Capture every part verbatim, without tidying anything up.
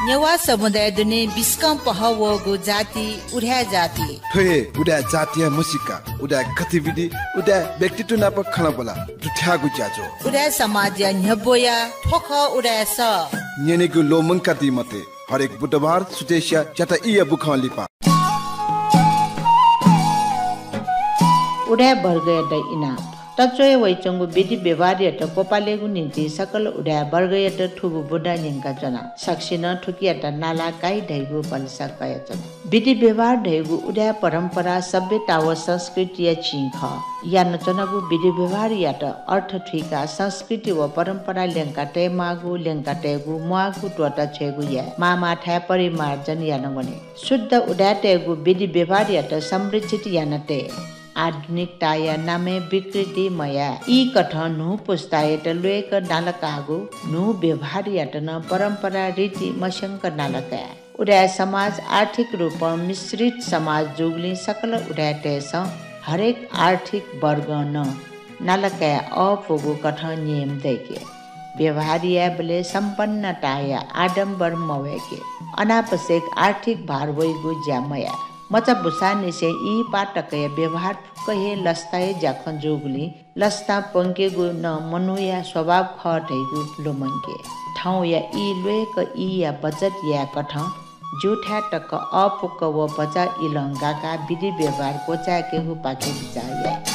नेवाः समुदाय दुने बिस्कं पहः वःगु जाति उदाय् जाति। थ्व हे उदाय् जातिया म्हसीका, उदाय् गतिविधि, उदाय् व्यक्तित्व नाप खँल्हाबल्हा दुथ्याःगु ज्याझ्वः। उदाय् समाजया न्ह्यब्वया थ्व खः उदाय् सः। न्यनेगु ल्वःमंकादी मते। हरेक बुधबार सुथसिया च्याता ईया बुखं लिपा। उदाय् वर्गयात इनाप। तच्वया वइच्वंगु विधि व्यवहारयात क्वपालेगु निंतिं सकल उदाय् वर्गयात थुगु बुँदा न्यंकाच्वना। सकसिनं थुकियात नाला काइ धइगु भलसा कयाच्वना। विधि व्यवहार धइगु उदाय् परम्परा सभ्यता व संस्कृतिया चिं खः। यानाच्वनागु विधि व्यवहारयात अर्थ थुइकाः संस्कृति व परम्परा ल्यंका तयेमाःगु, ल्यंका तयेगु म्वाःगु त्वःता छ्वयेगु याये। माःमाःथाय् परिमार्जन याना वने। शुद्ध उदाय्‌तय्‌गु विधि व्यवहारयात संरक्षित याना तये। आधुनिकताया नामय् विकृति मयाये। ई कथं न्हू पुस्तायात ल्वय्‌क नालाकाःगु न्हू व्यवहारयात नं परम्परा रीति मस्यंक नालाकाये। उदाय् समाज आर्थिक रूपं मिश्रित समाज जूगुलिं सकल उदाय्‌तय्‌सं हरेक आर्थिक वर्गं नं नालाकाये अःपुगु कथं नियम दय्‌के। व्यवहार यायेबलय् सम्पन्नताया आडम्बर मवय्‌के। अनावश्यक आर्थिक भार वइगु ज्या मयाये। मचा बुसांनिसें इहिपाः तकया व्यवहार फुक्क हे लसताया ज्याखँ जूगुलिं लसतां प्वंकेगु नं मनूया स्वभाव खः धइगु लुमंके। थौंया ई ल्वय्‌क ईया बचत यायेकथं ज्यूथाय् तक अःपुक व भचा इलं गाकाः विधि व्यवहार क्वचाय्‌केगुपाखे बिचाः याये।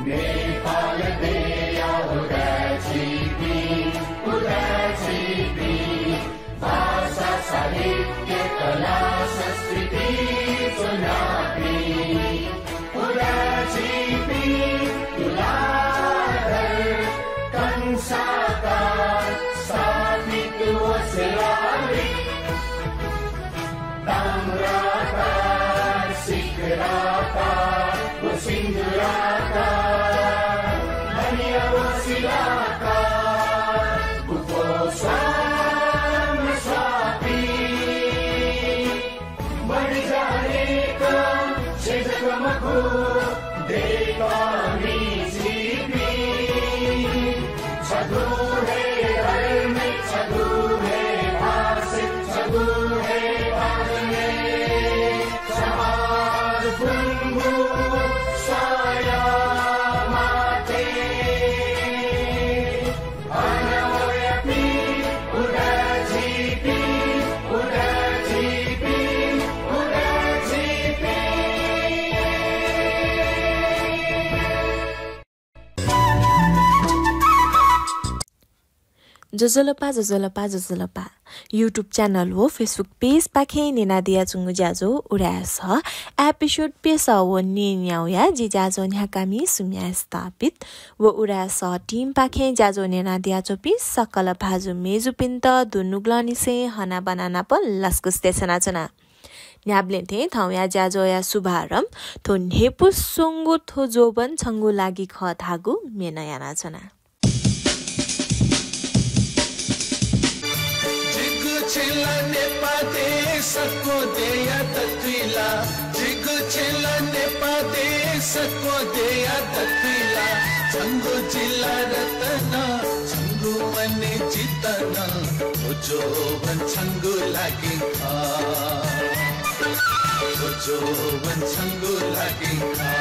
नेपाल देया उदाय् झीपिं, उदाय् झीपिं, भाषा, साहित्य, कला, संस्कृति ज्वनापिं, उदाय् झीपिं, तुलाधर, कंसाकार, स्थापित व शिलालिक, ताम्राकार, शिखराकार व सिन्दूराकार, धनिया व शिलाकार, गुफो स्वां स्वापी। बढी जानेका छेँ जक मखु, दय्‌कामि झीपिं। छगू हे धर्म, छगू हे भाषा, छगू हे बानी। समाज बुंगु साया माटे। ज्वजलपा, ज्वजलपा, ज्वजलपा। YouTube channel व Facebook page पाखें न्यनादियाच्वंगु ज्याझ्वः उदाय् सः episode प्यसः व नीन्याउया जि ज्याझ्वः न्ह्याकामि सुम्या स्थापित व उदाय् सः team पाखें ज्याझ्वः न्यनादियाच्वंपिं सकल भाजु मेजुपिन्त दुनुगलंनिसें हनाबना नाप लसकुस देछानाच्वना। न्ह्याबलें थें थौंया ज्याझ्वःया शुभारम्भ थ्व न्ह्यइपुसे च्वंगु थ्व जोबन छंगु लागि खः धाःगु म्येनं यानाच्वना। जिगु छेँ ला नेपाः देय्, सक्वं देय्‌या दथुइ ला। जिगु छेँ ला नेपाः देय्, सक्वं देय्‌या दथुइ ला। छंगु जिल्ला रत्न, छंगु मणि जितन, थ्व जोबन छंगु लागि खः। थ्व जोबन छंगु लागि खः।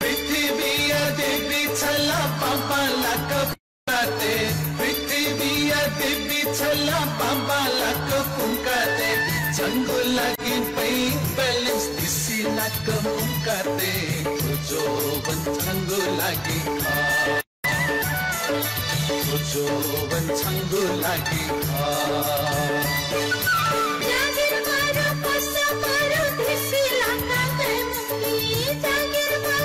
पृथ्वीया देवी छ ला बांबांलाक फुंकातये, पृथ्वीया देवी छ ला बांबांलाक फुंकातये, छंगु लागि bank balance तिसिलाक मुंकातये, थ्व जोबन छंगु लागि खः। थ्व जोबन छंगु लागि खः। जागिर मारो, पसा मारो, तिसिलाक तये मुंकी। जागिर मारो,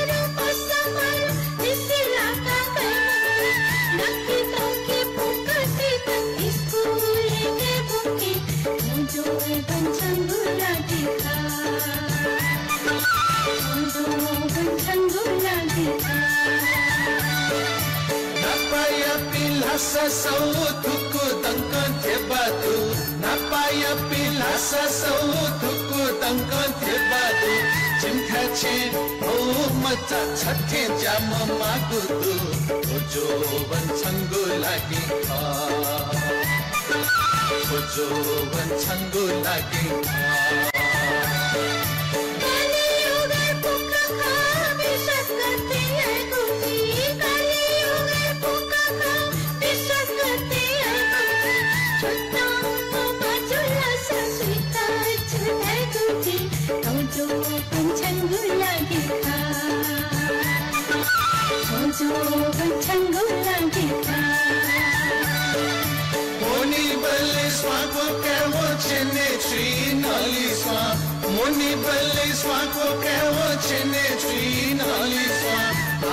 नापायापिं ल्हासा सौ धुकु दंकं ध्यबा दु। नापायापिं ल्हासा सौ धुकु दंकं ध्यबा दु। जिमिथाय् छेँ भौ मचा छथें ज्याम माःगु दु। थ्व जोवन छंगु लागि खः। थ्व जोवन छंगु लागि खः। कलियुगय् फुक्क खः, विश्वास गथे यायेगु जुइ। कलियुगय् फुक्क खः, विश्वास गथे यायेगु जुइ। छुत्तं मजुल ससुइत छु धायेगु जुइ। थ्व जोवन छंगु लागि खः। थ्व जोवन छंगु लागि खः। मोनिबलय् स्वां क्वकाय् वं छेनय् छुइ नलिस्वां। मोनिबलय् स्वां क्वकाय् वं छेनय् छुइ नलिस्वां।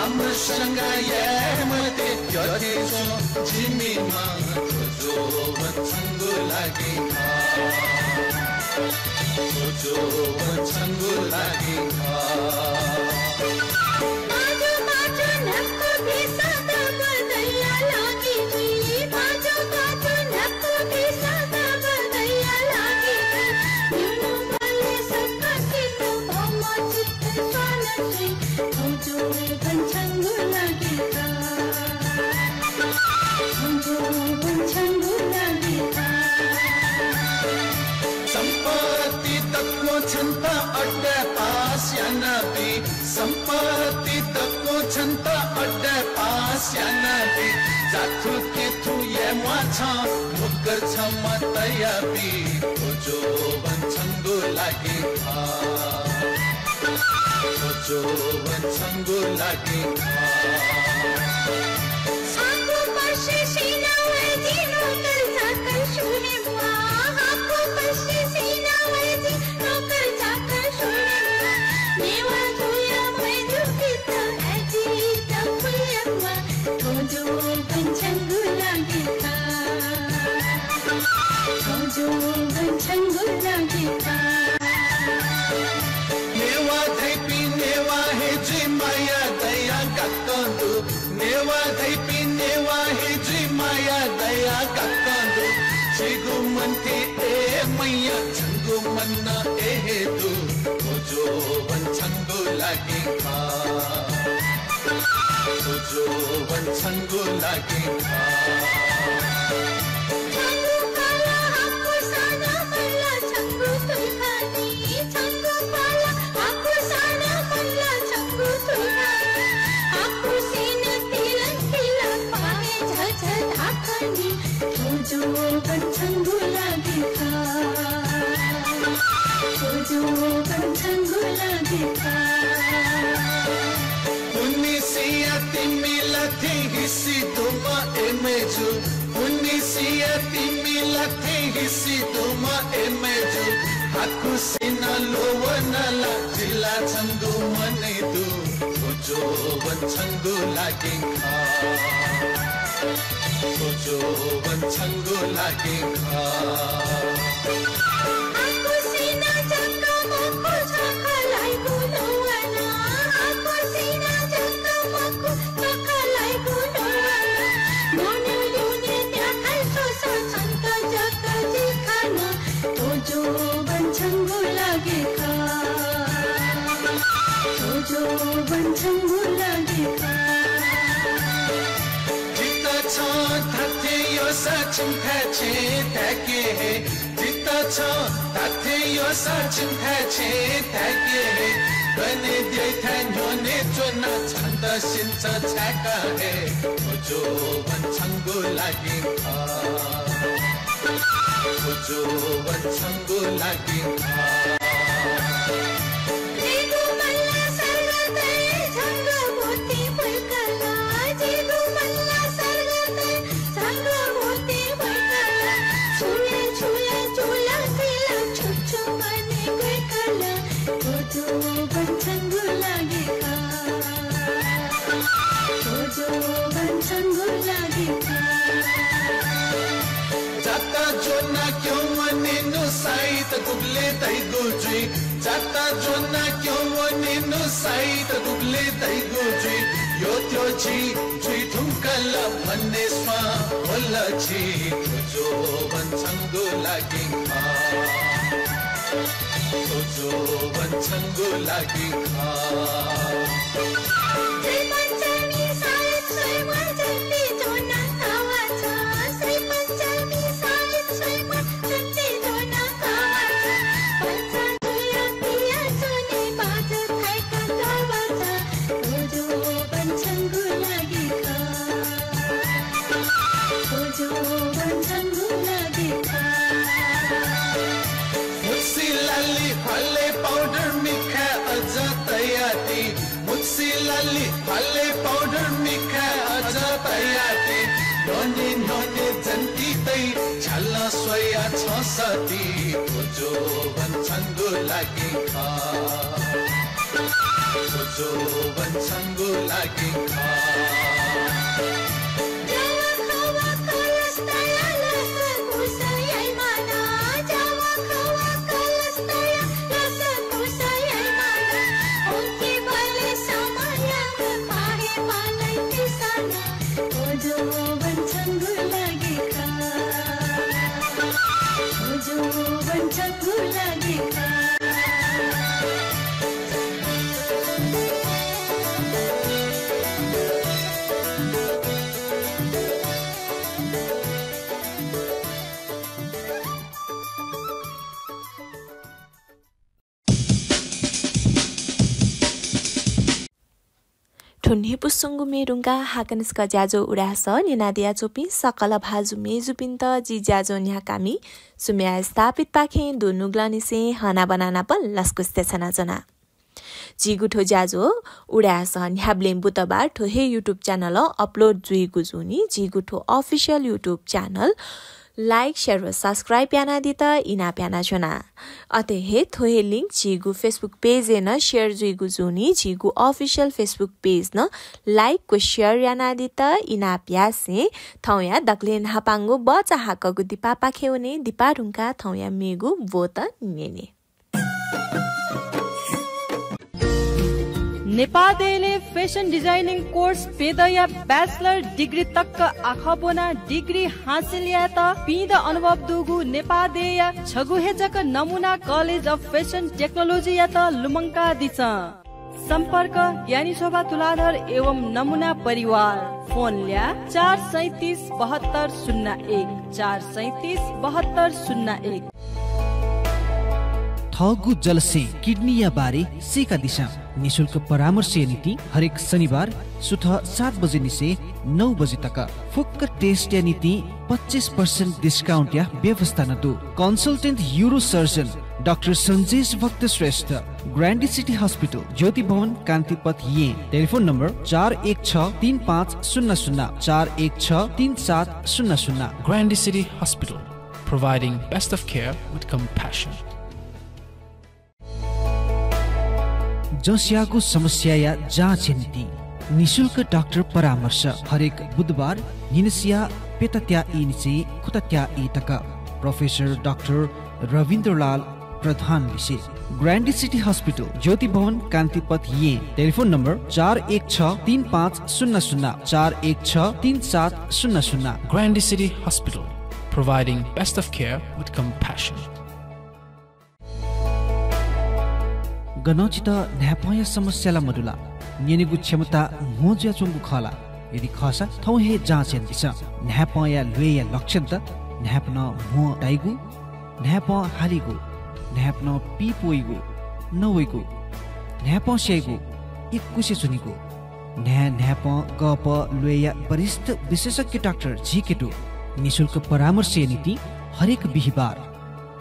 आम्र शंका याये मते, यःथें च्वँ जिमि मां। थ्व जोवन छंगु लागि खः। थ्व जोवन छंगु लागि खः। माजु माजु न्हापा भिसा दाबा दैया लागि जुइ। माजु माजु न्हापा भिसा दाबा दैया लागि जुइ। न्यूनु बलय् सकसित भमचित स्वान जुइ। थ्व जोवन छंगु लागि खः। थ्व जोवन छंगु लागि खः। सम्पत्ति दक्व छन्त अड्डाय् पास यानाबी। सम्पत्ति दक्व छन्त अड्डाय् पास यानाबी। जाथु केथु याये म्वाः छं, मुक्कर्छमा तयाबी। थ्व जोवन छंगु लागि खः। थ्व जोवन छंगु लागि खः। हाकु पसे सिना वय् जि नोकर चाकर सुने म्वाः। हाकु पसे सिना वय् जि नोकर चाकर सुने म्वाः। नेवाः जुया वय् जुपित अय् जित फुले म्वाः। थ्व जोवन छंगु लागि खः। थ्व जोवन छंगु लागि खः। नेवाः धाइपिं नेवाः हे जुइ, माया दया काकं दु। नेवाः धाइपिं नेवाः हे जुइ, माया दया काकं दु। झीगु मन थें ए मैया, छंगु मन नं ए हे दु। थ्व जोवन छंगु लागि खः। थ्व जोवन छंगु लागि खः। छंगु पाला हाकु साना मल्ला छंगु तुइफानी। छंगु पाला हाकु साना मल्ला छंगु तुइफानी। हाकु सिना तिरंकिला पाहे झझ धाकनी। थ्व जोवन छंगु लागि खः। थ्व जोवन छंगु लागि खः। पुन्हिसिया तिमि ला थें हिसि दुम्ह ए मय्जु। पुन्हिसिया तिमि ला थें हिसि दुम्ह ए मय्जु। हाकु सिना ल्वःवन ला जि ला छंगु मनय् दु। थ्व जोवन छंगु लागि खः। थ्व जोवन छंगु लागि खः। हाकु सिना जक मखु छखलाइगु ल्वःवन। हाकु सिना जक मखु छखलाइगु ल्वःवन। न्ह्यःने ल्यूने त्याखं स्वस्वः छन्त जक जि खन। थ्व जोवन छंगु लागि खः। थ्व जोवन छंगु लागि खः। जितः छं धात्थें यःसा छिमिथाय् छेँ धाय्के हे। जितः छं धात्थें यःसा छिमिथाय् छेँ धाय्के हे। गने द्यःथाय् न्ह्यःने च्वना छन्त सिन्च छाय्का हे। थ्व जोवन छंगु लागि खः। थ्व जोवन छंगु लागि खः। जिगु मल्ला सर्गतय् झंगु भूतिं बुइकल। जिगु मल्ला सर्गतय् झंगु भूतिं बुइकल। छुया छुया चुला सिला छु छु मने गुइकल। थ्व जोवन छंगु लागि खः। थ्व जोवन छंगु लागि खः। जात ज्वना क्यं वनेनु साइत गुबलय् धइगु जुइ। जाता ज्वना क्यं वनेनु साइत गुबले दैगु जुइ, यो त्यो झी जुइ धुंकल भन्ने स्वां वल झी। थ्व ज्वः वंछंगु लागि खः, थ्व ज्वः वंछंगु लागि खः। मुछिलालि फाले पाउडर मिखाय् अझ तयाति। मुछिलालि फाले पाउडर मिखाय् अझ तयाति। न्ह्यःने न्ह्यःने जन्ति तइ झ्यालं स्वया छं सति। थ्व ज्वः वंछंगु लागि खः, थ्व ज्वः वंछंगु लागि खः। थ्व न्हिपुसंगु म्ये धुंकाः हाकनं छकः ज्याझ्वः उदाय् सः न्यनादियाच्वंपिं सकल भाजु मय्जुपिन्त जि ज्याझ्वः न्ह्याकामि सुम्या स्थापितपाखें दुनुगलंनिसें हनाबना नाप लसकुस देछानाच्वना। झीगु थ्व ज्याझ्वः उदाय् सः न्ह्याबलें बुधबार थ्व हे YouTube channel-य् upload जुइगु जूनि। झीगु थ्व official YouTube channel like, share व subscribe यानादीत इनाप यानाच्वना। अथे हे थ्व हे link झीगु Facebook page-य् नं share जुइगु जूनि। झीगु official Facebook page नं like व share यानादीत इनाप यासें थौंया दकलय् न्हापांगु बचा हाकःगु दिपापाखे वने। दिपा धुंकाः थौंया मेगु ब्वत न्यने। नेपाः देय्‌लय् fashion designing course प्यदँया bachelor degree तक आखः ब्वनाः degree हासिल यायेत पीदँ अनुभव दुगु नेपाः देय्‌या छगू हे जक नमुना College of Fashion Technology-यात लुमंकादिसँ। सम्पर्क ज्ञानी शोभा तुलाधर एवं नमुना परिवार। फोन ल्याः चार सैँतिस बहत्तर शून्य एक, चार सैँतिस बहत्तर शून्य एक। थःगु जलस्यें किडनीया बारे सीकादिसँ। निशुल्क परामर्शया निंतिं हरेक शनिबार सुथ सात बजेनिसें नौ बजे तक। फुक्क test-या निंतिं पच्चिस percent discount-या व्यवस्था नं दु। Consultant urosurgeon डाक्टर सन्जेश भक्त श्रेष्ठ, Grande City Hospital, ज्योति भवन, कान्तिपथ, येँ। टेलिफोन नम्बर चार एक छ तीन पाँच शून्य शून्य, चार एक छ तीन सात शून्य शून्य। Grande City Hospital, providing best of care with compassion. जँस्याःगु समस्याया जाँचया निंतिं निशुल्क डाक्टर परामर्श हरेक बुधबार न्हिनसिया प्यता त्याः ईनिसें खुता त्याः ई तक। प्रोफेसर डाक्टर रविन्द्रलाल प्रधान लिसे। ग्रान्डी सिटी हस्पिटल, ज्योति भवन, कान्तिपथ, येँ। टेलिफोन नम्बर चार एक छ तीन पाँच शून्य शून्य, चार एक छ तीन सात शून्य शून्य। Grande City Hospital, providing best of care with compassion. गनं छितः न्हाय्पंया समस्या ला मदु ला? न्यनेगु क्षमता म्हो जुयाच्वंगु खः ला? यदि खःसा थौं हे जाँच यानादिसँ। न्हाय्पंया ल्वय्या लक्षणत न्हाय्पनं म्हो ताइगु, न्हाय्पं हालीगु, न्हाय्पनं पीप वइगु, नवइगु, न्हाय्पं स्याइगु, इकुसे च्वनीगु, न्हाय् न्हाय्पं कःपः ल्वय्या वरिष्ठ विशेषज्ञ डाक्टर झीके दु। निशुल्क परामर्शया निंतिं हरेक बिहिबार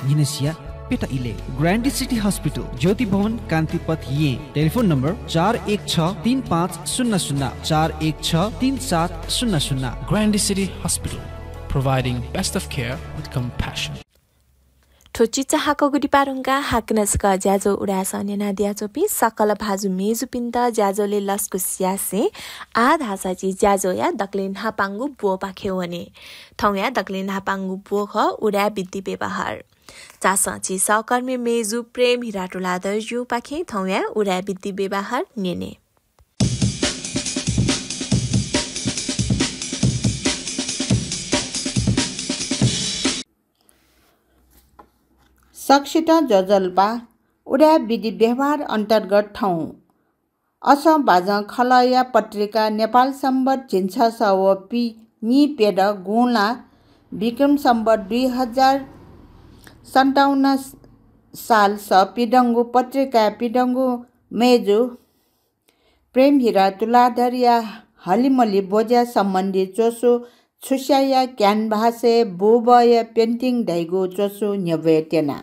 न्हिनसिया प्यता इलय्। ग्रान्डी सिटी हस्पिटल, ज्योति भवन, कान्तिपथ, येँ। टेलिफोन नम्बर चार एक छ तीन पाँच शून्य शून्य, चार एक छ तीन सात शून्य शून्य। Grande City Hospital, providing best of care with compassion. थ्व चिचाहाकःगु दिपाः धुंकाः हाकनं छकः ज्याझ्वः उदाय्सं न्यनादियाच्वंपिं सकल भाजु मेजुपिन्त ज्याझ्वलय् लसकुस यासें आः धाःसा झी ज्याझ्वःया दकलय् न्हापांगु ब्वपाखे वने। थौंया दकलय् न्हापांगु ब्व खः उदाय् विधि व्यवहार। झासँ झी सहकर्मी मेजु प्रेम हिरा तुलाधरजुपाखें थौंया उदाय् विधि व्यवहार न्यने। सकसितं ज्वजलपा। उदाय् विधि व्यवहार अन्तर्गत थौं असं बाजं खलःया पत्रिका नेपाल संवत् झिंछसः व पि-, नीप्यदँ गुंला विक्रम संवत् दुई हजार सन्ताउन्न सालस पिदंगु पत्रिकाय् पिदंगु मेजु प्रेम हिरा तुलाधरया हलिमलि ब्वज्या सम्बन्धी च्वसु छुस्याया क्यानभासय् बुबःया पेन्टिङ धइगु च्वसु न्ह्यब्वये त्यना।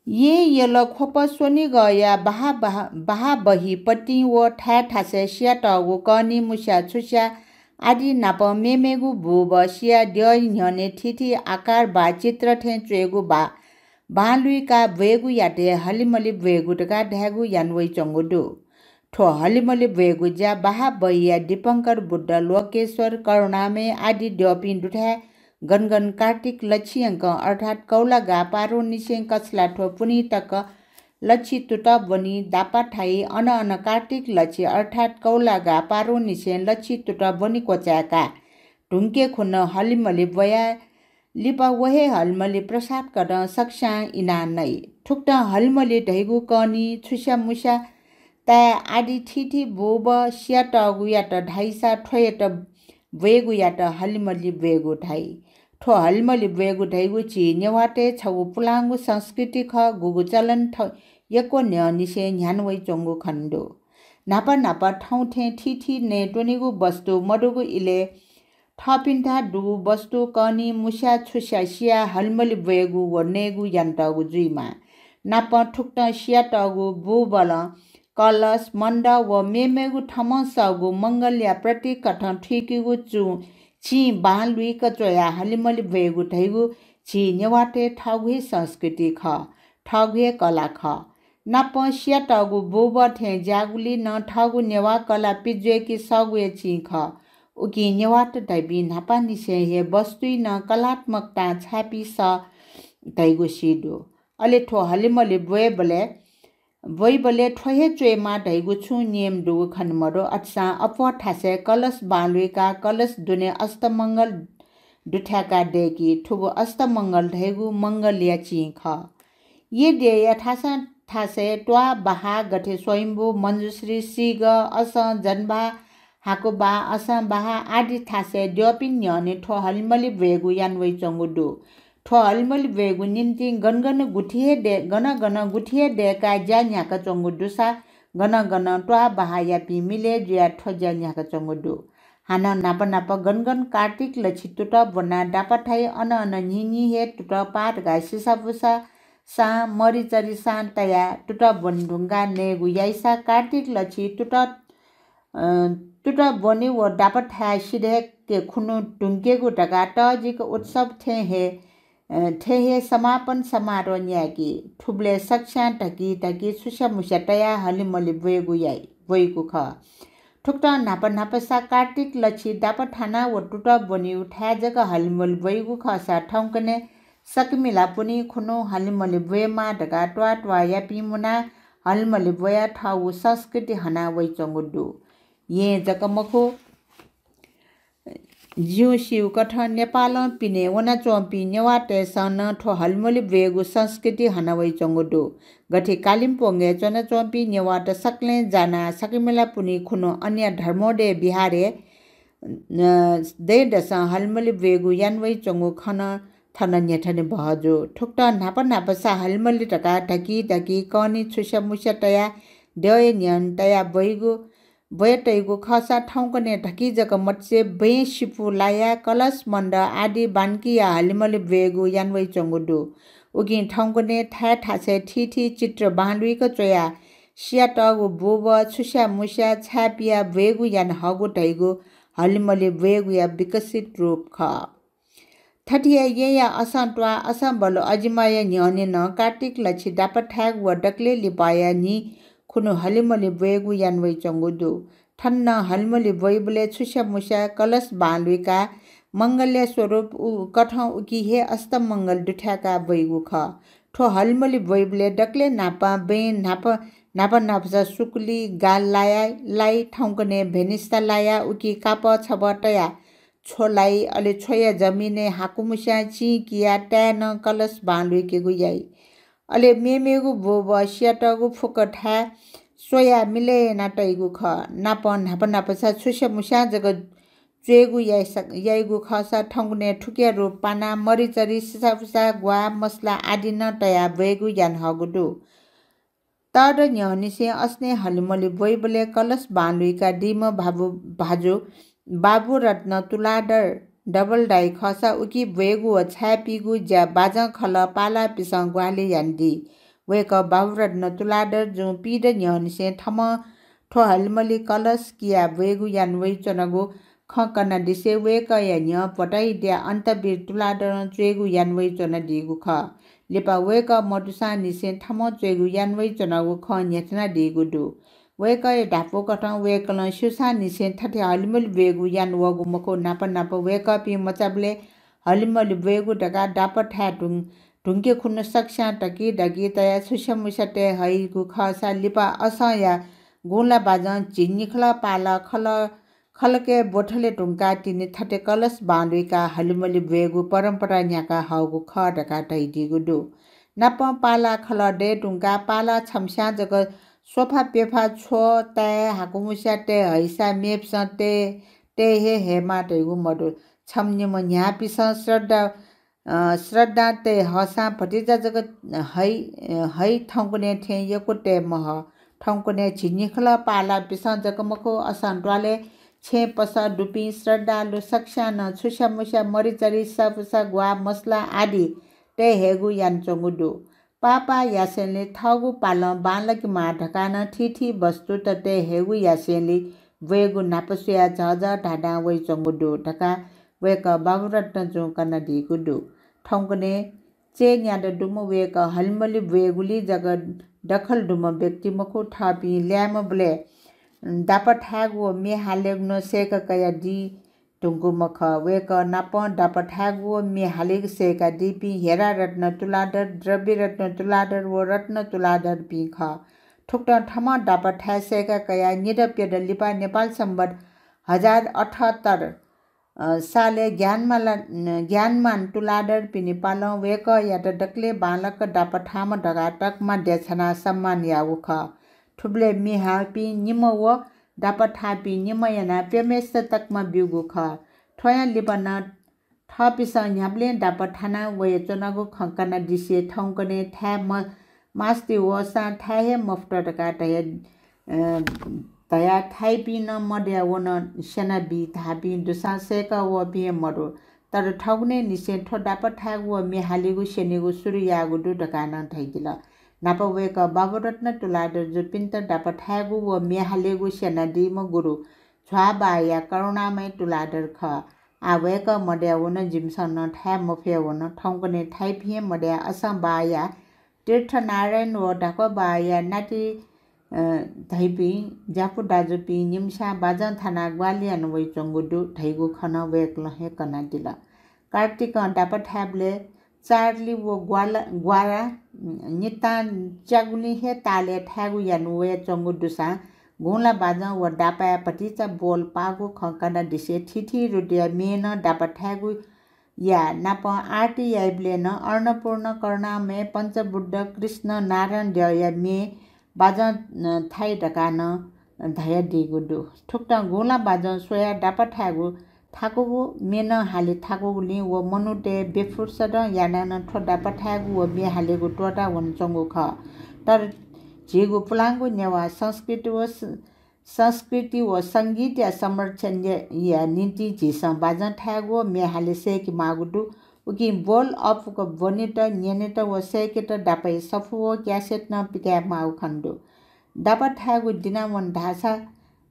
येँ यल ख्वप स्वनिगःया बाहा, बाहा, बाहा बही पतिं व थाय् थासय् सियातःगु कःनि मुस्या छुस्या आदि नाप मेमेगु बुबः सिया द्यःया न्ह्यःने थीथी आकार वा चित्र थें च्वयेगु वा बां लुइकाः ब्वयेगुयात हे हलिमलि ब्वयेगु धकाः धायेगु याना वइच्वंगु दु। थ्व हलिमलि ब्वयेगु ज्या बाहा बहिया दीपंकर बुद्ध, लोकेश्वर, करुणामय आदि द्यःपिं दुथाय् गन गन कार्तिक लछि यंकं अर्थात् कौलागाः पारुंनिसें कछलाथ्व पुन्हि तक लछि तुतः ब्वनी दापा थाइ। अन अन कार्तिक लछि अर्थात् कौलागाः पारुंनिसें लछि तुतः ब्वनी क्वचाय्काः धुंके खुन्हु हलिमलि ब्वयाः लिपा व हे हलिमलि प्रसाद कथं सकस्यां इनाः नइ। थुकथं हलिमलि धइगु कःनि छुस्या मुस्या ताय् आदि थीथी बुबः सियातःगुयात धाइसा थ्वयात ब्वयेगुयात हलिमलि ब्वयेगु धाइ। थ्व हलिमलि ब्वयेगु धइगु झी नेवाःतय् छगू पुलांगु संस्कृति खः, गुगु चलन थ्व यक्व न्ह्यःनिसें न्ह्याना वइच्वंगु खने दु। न्हापा न्हापा थौं थें थीथी नयेत्वनीगु वस्तु मदुगु इलय् थःपिन्थाय् दुगु वस्तु कःनि मुस्या छुस्या सियाः हलिमलि ब्वयेगु व नयेगु यानातःगु जुइमाः। नापं थुकथं सियातःगु बुबलं कलश, मण्डप व मेमेगु थःम्हं सःगु मंगलया प्रतीक कथं थुइकीगु चुं चिं बां लुइक च्वयाः हलिमलि ब्वयेगु धइगु झी नेवाःतय् थःगु हे संस्कृति खः, थःगु हे कला खः। नापं सियातःगु बुबः थें ज्याःगुलिं नं थःगु नेवाः कला पिज्वय्की सःगु हे चिं खः। उकिं नेवाःत धइपिं न्हापांनिसें हे वस्तुइ नं कलात्मकतां छाय्पी सः धइगु सी दु। अले थ्व हलिमलि ब्वयेबलय्, ब्वइबलय् थ्व हे च्वयेमाः धइगु छुं नियम दुगु खने मदु। अथेसां अप्वः थासय् कलश बां लुइकाः कलश दुने अष्टमंगल दुथ्याकाः दय्की। थुगु अष्टमंगल धइगु मंगलया चिं खः। येँ देय्‌या थासं थासय् त्वाः बाहा, गथे स्वयम्भू, मञ्जुश्री, सिगः, असं, जनबाहा, हाकुबाहा, असं बाहा आदि थासय् द्यःपिं न्ह्यःने थ्व हलिमलि ब्वयेगु याना वइच्वंगु दु। थ्व हलिमलि ब्वयेगु निंतिं गन गन गुथि हे दय्-, गन गन गुथि हे दय्काः ज्या न्ह्याकाच्वंगु दुसा गन गन त्वाः बाहायापिं मिलय् जुयाः थ्व ज्या न्ह्याकाच्वंगु दु। हानं न्हापा न्हापा गन गन कार्तिक लछि तुतः ब्वनाः दापा थाइ अन अन न्हिं न्हिं हे तुतः पाः धकाः सिसापुसासां मरिचरिसां तयाः तुतः ब्वने धुंकाः नयेगु याइसा कार्तिक लछि तुतः, अ, तुतः ब्वने व दापा थाय् सिधय्के खुन्हु धुंकेगु धकाः तःजिक उत्सव थें हे अ, थें हे समापन समारोह न्याय्की। थुबलय् सकस्यां धकी धकी छुस्या मुस्या तयाः हलिमलि ब्वयेगु याइ, ब्वइगु खः। थुकथं न्हापा न्हापासा कार्तिक लछि दापा थानाः व तुतः ब्वनीगु थाय् जक हलिमलि ब्वइगु खःसा थौंकन्हय् सकमिला पुन्हि खुन्हु हलिमलि ब्वयेमाः धकाः त्वाः त्वाःयापिं मुनाः हलिमलि ब्वयाः थःगु संस्कृति हना वइच्वंगु दु। येँ जक मखु, जिं स्यूकथं नेपालं पिने वनाच्वंपिं नेवाःतय्सं नं थ्व हलिमलि ब्वयेगु संस्कृति हना वइच्वंगु दु। गथे कालिम्पोङय् च्वनाच्वंपिं नेवाःत सकलें जानाः सकमिला पुन्हि खुन्हु अन्या धर्मोदय विहारय्, अ, दँय्दसं हलिमलि ब्वयेगु याना वइच्वंगु खँ नं थन न्ह्यथने बहःजू। थुकथं न्हापा न्हापासा हलिमलि धकाः धकी धकी कःनि छुस्या मुस्या तयाः द्यःया न्ह्यःने तयाः ब्वइगु ब्वय् तइगु खःसा थौंकन्हय् धकी जक मतिसे बँय् सिपु लायाः कलश मण्डप आदि बांलाकिया हलिमलि ब्वयेगु याना वइच्वंगु दु। उकिं थौंकन्हय् थाय् थासय् थीथी चित्र बांलाक च्वयाः सियातःगु बुबः, छुस्या मुस्या छाय् पियाः ब्वयेगु याना हःगु धइगु हलिमलि ब्वयेगुया विकसित रूप खः। थथे हे येँया असं त्वाः, असं बल्व अजिमाया न्ह्यःने नं कार्तिक लछि दापा थाय् व दकलय् लिपाया न्हि खुन्हु हलिमलि ब्वयेगु याना वइच्वंगु दु। थन नं हलिमलि ब्वइबलय् छुस्या मुस्या कलश बांलाकाः मंगलया स्वरूप उ कथं उकी हे अष्टमंगल दुथ्याकाः ब्वइगु खः। थ्व हलिमलि ब्वइबलय् दकलय् न्हापां बँय् न्हापा न्हापा न्हापासा सुकुली गाल लाया लाइ, थौंकन्हय् भेनिस्ता लाया उकी कापः छबः तया छ्व लाइ, अले छ्वया जमिनय् हाकुमुस्यां चिं किया ताय् नं कलश बांलुइकेगु याइ। अले मेमेगु ब्वब्वः सियातःगु फुक्क थाय् स्वयाः मिलय् याना तइगु खः। नापं न्हापा न्हापासा छुस्यामुस्यां जक च्वयेगु याइसा याइगु खःसा थौंकन्हय् थुकिया रूप पानाः मरिचरि, सिसाफुसा, ग्वाः, मसला आदि नं तयाः ब्वयेगु याना हःगु दु। तःदँ न्ह्यःनिसें असनय् हलिमलि ब्वइबलय् कलश बांलुइकादीम्ह भाबु भाजु बाबुरत्न तुलाधर डबलदाइ खःसा उकी ब्वयेगु व छाय्‌पीगु ज्या बाजं खलः पालाःपिसं ग्वाहालि यानादी। वय्‌कः बाबुरत्न तुलाधर जुं पीदँ न्ह्यःनिसें थम्हं थ्व हलिमलि कलश किया ब्वयेगु याना वइच्वनागु खँ कनादिसें वय्‌कःया न्ह्यः भटैद्या अन्तवीर तुलाधरं च्वयेगु याना वइच्वनादीगु खः। लिपा वय्‌कः मदुसांनिसें थम्हं च्वयेगु याना वइच्वनागु खँ न्ह्यथनादीगु दु। वय्‌कःया धापू कथं वय्‌कलं स्यूसांनिसें थथे हलिमलि ब्वयेगु याना वःगु मखु, न्हापा न्हापा वय्‌कःपिं मचाबलय् हलिमलि ब्वयेगु धकाः दापथाय् धुं धुंके खुन्हु सकस्यां धकी धकी तयाः छुस्यामुस्या तये हइगु खःसा लिपा असंया गुँला बाजं झिंनिखलः पालः खलः खलकय् ब्वथले धुंकाः तिनि थथे कलश बांलुइकाः हलिमलि ब्वयेगु परम्परा न्ह्याका हःगु खः धकाः धयादीगु दु। नापं पालाः खलः दये धुंकाः पालाः छम्हस्यां जक सोफा प्यफा छ्व ताय् हाकुमुस्या तये हइसा मेपिसं तये तये हे हयेमाः धइगु मदु। छम्ह निम्ह न्ह्याःपिसं श्रद्धा अ, श्रद्धां तये हःसां भतिचा जक हइ, हइ थौंकन्हय् थें यक्व तये महः। थौंकन्हय् झिंनिखलः पालाःपिसं जक मखु, असं द्वालय् छेँय् पसः दुपिं श्रद्धालु सकस्यां नं छुस्यामुस्या मरिचरि, सिसाफुसा, ग्वाः, मसला आदि तये हयेगु यानाच्वंगु दु। पाः पाः यासेंलि थःगु पालं बांलाकेमाः धकाः नं थीथी वस्तुत तये हयेगु यासेंलि ब्वयेगु न्हापा स्वयाः झःझः धाधां वइच्वंगु दु धकाः वय्‌कः बाबुरत्न जुं कनादीगु दु। थौंकन्हय् चय् न्यादँ दुम्ह वय्‌कः हलिमलि ब्वयेगुलिइ जक दखल दुम्ह व्यक्ति मखु, थःपिं ल्याय्म्हबलय् दापा थायेगु व म्ये हालेगु नं सय्‌का कयादी धुंकूम्ह खः। वय्‌कः नापं दापा थायेगु व म्ये हालेगु सय्‌कादीपिं हेरारत्न तुलाधर, द्रव्यरत्न तुलाधर व रत्न तुलाधरपिं खः। थुकथं थम्हं दापा थाये सय्‌का कयाः निदँ प्यदँ लिपा नेपाल संवत् हजार अठहत्तर, अ, सालय् ज्ञानमाला, ज्ञानमान तुलाधरपिनि पालं वय्‌कःयात दकलय् बांलाक दापा थाःम्ह धकाः तकमा देछानाः सम्मान याःगु खः। थुबलय् म्ये हाःपिं निम्ह व दापा थाःपिं निम्ह यानाः प्यम्हेसित तकमा ब्यूगु खः। थ्वयां लिपा नं थःपिसं न्ह्याबलें दापा थाना वयाच्वनागु खँ कनादिसें थौंकन्हय् थाये म-, मास्ति वःसां थाये हे मफुत धकाः धया, अ, धयाः थाइपिं नं मदया वन स्यनाबी धाःपिं दुसां सय्‌का वःपिं हे मदु। तर थौंकन्हय्‌निसें थ्व दापा थायेगु व म्ये हालेगु स्यनेगु सुरु याःगु दु धकाः नं धयादिल। न्हापा वय्‌कः बाबुरत्न तुलाधर जुपिन्त दापा थायेगु व म्ये हालेगु स्यनादीम्ह गुरु झ्वाःबाःया करुणामय तुलाधर खः। आः वय्‌कः मदया वन, जिमिसं नं थाये मफया वन। थौंकन्हय् थाइपिं हे मदयाः असंबाःया तीर्थनारायण व धाक्वबाःया नाति, अ, धइपिं ज्यापु दाजुपिं निम्हस्यां बाजं थानाः ग्वाहालि याना वइच्वंगु दु धइगु खँ नं वय्‌कलं हे कनादिल। कार्तिकं दापा थायेबलय् चार्ली व ग्वाला, ग्वारा नितां च्यागुलिं हे तालय् थायेगु याना वयाच्वंगु दुसां गुँला बाजं व दापाय् भतिचा बोल पाःगु खँ कनादिसें थीथी रुद्रया म्ये नं दापा थायेगु या नापं आरती याइबलय् नं अन्नपूर्ण, करुणामय, पञ्चबुद्ध, कृष्ण, नारायण द्यःया म्ये बाजं, अ, थाइ धकाः नं धयादीगु दु। थुकथं गुँला बाजं स्वयाः दापा थायेगु थाकूगु, म्ये नं हाले थाकूगुलिं व मनूतय् बेफुर्सदं यानाः नं थ्व दापा थायेगु व म्ये हालेगु त्वःता वनाच्वंगु खः। तर झीगु पुलांगु नेवाः संस्कृति व स-, संस्कृति व संगीतया संरक्षणया निंतिं झीसं बाजं थायेगु व म्ये हाले सय्‌के माःगु दु। उकिं बोल अःपुक ब्वनेत, न्यनेत व सय्‌केत दापाय् सफू व क्यासेट नं पिकाये माःगु खने दु। दापा थायेगु दिनावन धाःसा,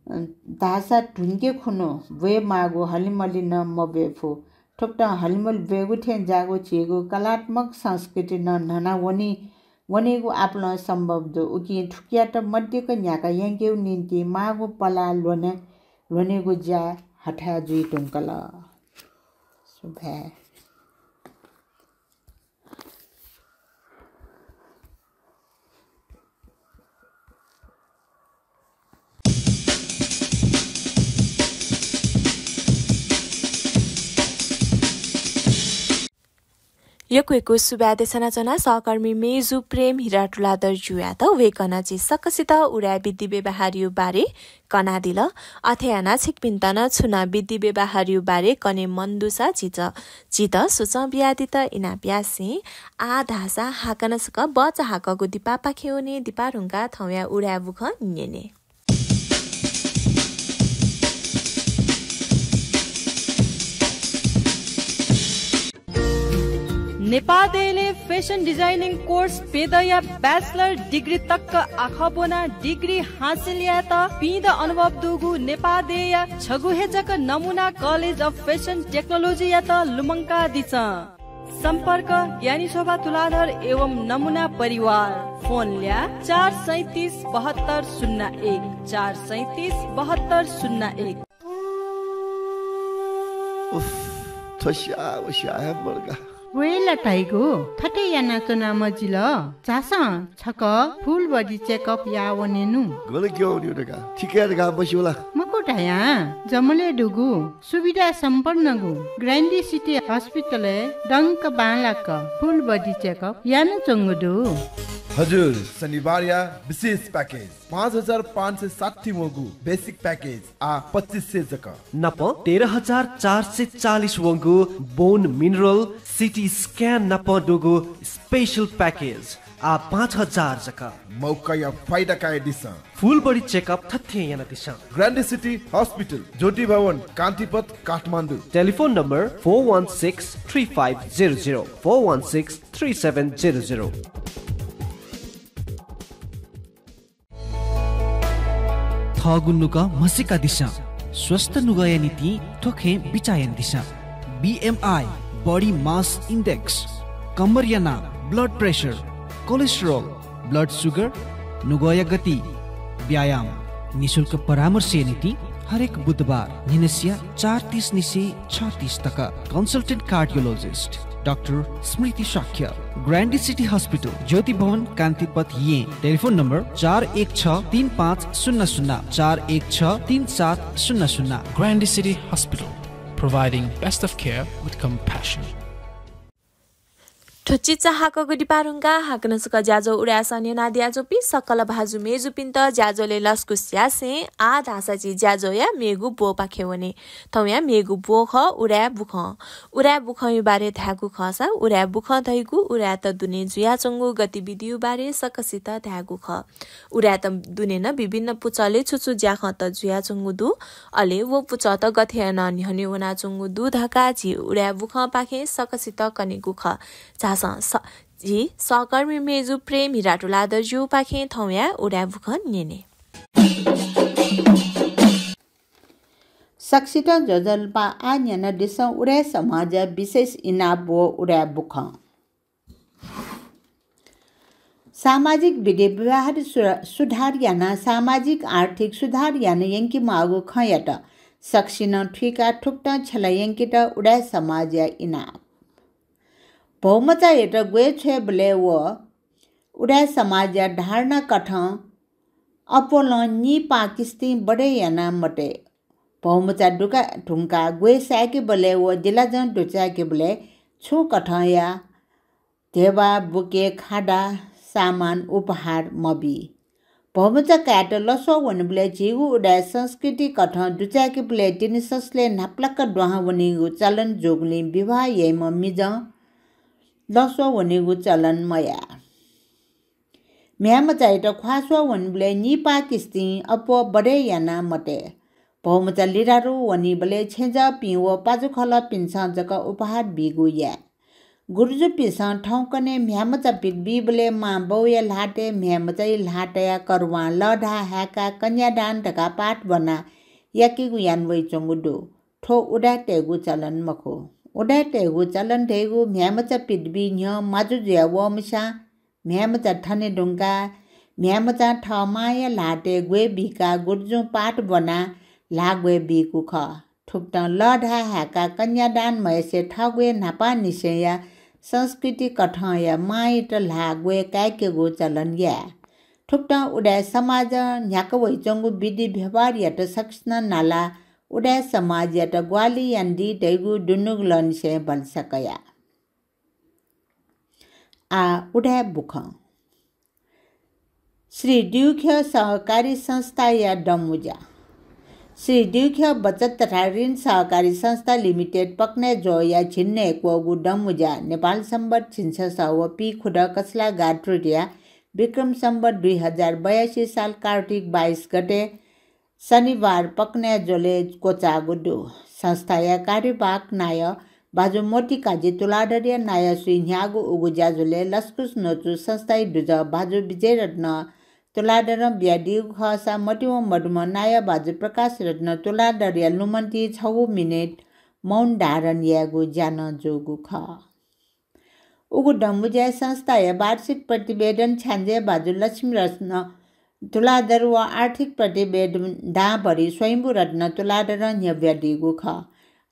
अ, धाःसा धुंके खुन्हु ब्वये माःगु हलिमलि नं मब्वये फु। थुकथं हलिमलि ब्वयेगु थें ज्याःगु झीगु कलात्मक संस्कृति नं न्हना वनी, वनीगु आपालं सम्भव दु। उकिं थुकियात मदिक्क न्ह्याका यंकेगु निंतिं माःगु पलाः ल्ह्वने, ल्ह्वनेगु ज्या हथाय् जुइ धुंकल। सुभाय्। यक्व यक्व सुभाय् देछानाच्वना सहकर्मी मेजु प्रेम हिरा तुलाधरजुयात। वय्कलं झी सकसित उदाय् विधि व्यवहारया बारे कनादिल। अथे यानाः छिकपिन्त नं छुं नं विधि व्यवहारया बारे कने मन दुसा झीत, झीत सुचं बियादीत इनाप यासें। आः धाःसा हाकनं छकः बचा हाकःगु दिपापाखे वने, दिपा धुंकाः थौंया उदाय् बुखँ न्यने। नेपाः देय्‌लय् fashion designing course प्यदँया bachelor degree तक आखः ब्वनाः degree हासिल यायेत पिदँ अनुभव दुगु नेपाः देय्‌या छगू हे जक नमुना College of Fashion Technology यात लुमंकादिसँ। सम्पर्क ज्ञानी शोभा तुलाधर एवं नमुना परिवार। फोन ल्याः चार सैँतिस बहत्तर शून्य एक, चार सैँतिस बहत्तर शून्य एक। उफ, थ्व स्याः व स्याः हे मदुगु। वय् ला धाइगु, थथे यानाच्वना मजिल। झासँ छकः full body checkup याः वनेनु। गन क्यं वनेगु धकाः, थिकय् धकाः मस्यू ला? मखु धयां, जमलय् दुगु सुविधा सम्पन्नगु Grande City Hospital-य् दंक बांलाक full body checkup यानाच्वंगु दु। हजुर, शनिबारया विशेष package, पाँच हजार पाँच सय साठी वंगु basic package आः पच्चिस सय जक। नाप तेह्र हजार चार सय चालिस वंगु bone mineral, CT scan नाप दुगु special package आः पाँच हजार जक। मौकाया फाइदा कयादिसँ। Full body checkup थथे यानादिसँ। Grande City Hospital, ज्योति भवन, कान्तिपथ, Kathmandu. Telephone number four one six three five zero zero, four one six three seven zero zero। थःगु नुगः म्हसीकादिसँ। स्वस्थ नुगःया निंतिं थ्व खँय् बिचाः यानादिसँ। BMI, body mass index, कम्मरया नाप, blood pressure, cholesterol, blood sugar, नुगःया गति, व्यायाम। निशुल्क परामर्शया निंतिं हरेक बुधबार न्हिनसिया चार तीस निसें छ तीस तक। Consultant cardiologist डाक्टर स्मृति शाक्य, Grande City Hospital, ज्योति भवन, कान्तिपथ, येँ। Telephone number चार एक छ तीन पाँच शून्य शून्य, चार एक छ तीन सात शून्य शून्य। Grande City Hospital, providing best of care with compassion. थ्व चिचाहाकःगु दिपाः धुंकाः हाकनं छकः ज्याझ्वः उदाय् सः न्यनादियाच्वंपिं सकल भाजु मय्जुपिन्त ज्याझ्वलय् लसकुस यासें आः धाःसा झी ज्याझ्वःया मेगु ब्वपाखे वने। थौंया मेगु ब्व खः उदाय् बुखँ। उदाय् बुखँया बारे धायेगु खःसा उदाय् बुखँ धइगु उदाय्‌त दुने जुयाच्वंगु गतिविधिया बारे सकसित धायेगु खः। उदाय्‌त दुने नं विभिन्न पुचलय् छु छु ज्याखँत जुयाच्वंगु दु, अले व पुचःत गथे यानाः न्ह्यःने वनाच्वंगु दु धकाः झी उदाय् बुखँपाखें सकसित कनेगु खः। झासँ स-, झी सहकर्मी मय्जु प्रेम हिरा तुलाधरजुपाखें थौंया उदाय् बुखँ न्यने। सकसितं ज्वजलपा। आः न्यनादिसँ उदाय् समाजया विशेष इनाप व उदाय् बुखँ। सामाजिक विधि व्यवहार सु-, सुधार यानाः सामाजिक आर्थिक सुधार याना यंकेमाःगु खँयात सकसिनं थुइकाः थुकथं छ्यला यंकेत उदाय् समाजया इनाप। भौमचायात ग्वय् छ्वयेबलय् व उदाय् समाजया धारणा कथं अप्वलं निपाः किस्तिं बढे याना मतये। भौमचा दुका धुंकाः ग्वय् साय्केबलय् व जिलाजं दुचाय्केबलय् छुं कथंया धेबा, बुके, खादा, सामान, उपहार मबी। भौमचा कायेत लसः वनेबलय् झीगु उदाय् संस्कृति कथं दुचाय्केबलय् तिनि संसलय् न्हापालाक दुहां वनीगु चलन जूगुलिं विवाह याइम्ह मिजं लसः वनीगु चलन मयाः। म्ह्याय्मचायात ख्वाः स्वः वनेबलय् निपाः किस्तिं अप्वः बढे याना मतये। भौमचा लिधरु वनीबलय् छेँजःपिं व पाजुखलःपिन्सं जक उपहार बीगु याये। गुरुजुपिन्सं थौंकन्हय् म्ह्याय्मचा पित बीबलय् मां बौया ल्हातय् म्ह्याय्मचाया ल्हातया करुवां लःधाः हाय्काः कन्यादान धकाः पाठ ब्वनाः याकेगु याना वइच्वंगु दु। थ्व उदाय् तयेगु चलन मखु। उदाय् तयेगु चलन धइगु म्ह्याय्मचा पित बी न्ह्यः माजु जुया वःम्हस्यां म्ह्याय्मचा थने धुंकाः म्ह्याय्मचां थः मांया ल्हातय् ग्वय् बीकाः गुरुजुं पाठ ब्वनाः ल्हाः ग्वय् बीगु खः। थुकथं लःधाः हाय्काः कन्यादान मयासें थःगु हे न्हापांनिसेंया संस्कृति कथंया मांयात ल्हाः ग्वय् काय्केगु चलन याये। थुकथं उदाय् समाजं न्ह्याका वइच्वंगु विधि व्यवहारयात सकसिनं नालाः उदाय् समाजयात ग्वाहालि यानादी धइगु दुनुगलंनिसें भलसा कया। आः उदाय् बुखँ। श्री द्युख्यः सहकारी संस्थाया दँमुँज्या। श्री द्युख्यः बचत तथा ऋण सहकारी संस्था लिमिटेड पकनाय् ज्वःया झिंन्हय् क्वःगु दँमुँज्या नेपाल संवत् झिंछसः व पीखुदँ कछलागा तृतीया विक्रम संवत् दुई हजार बयासी साल कार्तिक बाइस गते शनिबार पकनाय् ज्वलय् क्वचाःगु दु। संस्थाया कार्यवाहक नायः भाजु मोतीकाजी तुलाधरया नायःसुइ न्ह्याःगु उगु ज्याझ्वलय् लसकुस न्वचु संस्थाया दुजः भाजु विजयरत्न तुलाधरं बियादीगु खःसा मतिवं मदुम्ह नायः भाजु प्रकाशरत्न तुलाधरया लुमन्तिइ छगू मिनेट मौन धारण यायेगु ज्या नं जूगु खः। उगु दँमुँज्याय् संस्थाया वार्षिक प्रतिवेदन छ्याञ्जे भाजु लक्ष्मीरत्न तुलाधर व आर्थिक प्रतिवेदन दांभरि स्वयम्भू रत्न तुलाधरं न्ह्यब्वयादीगु खः।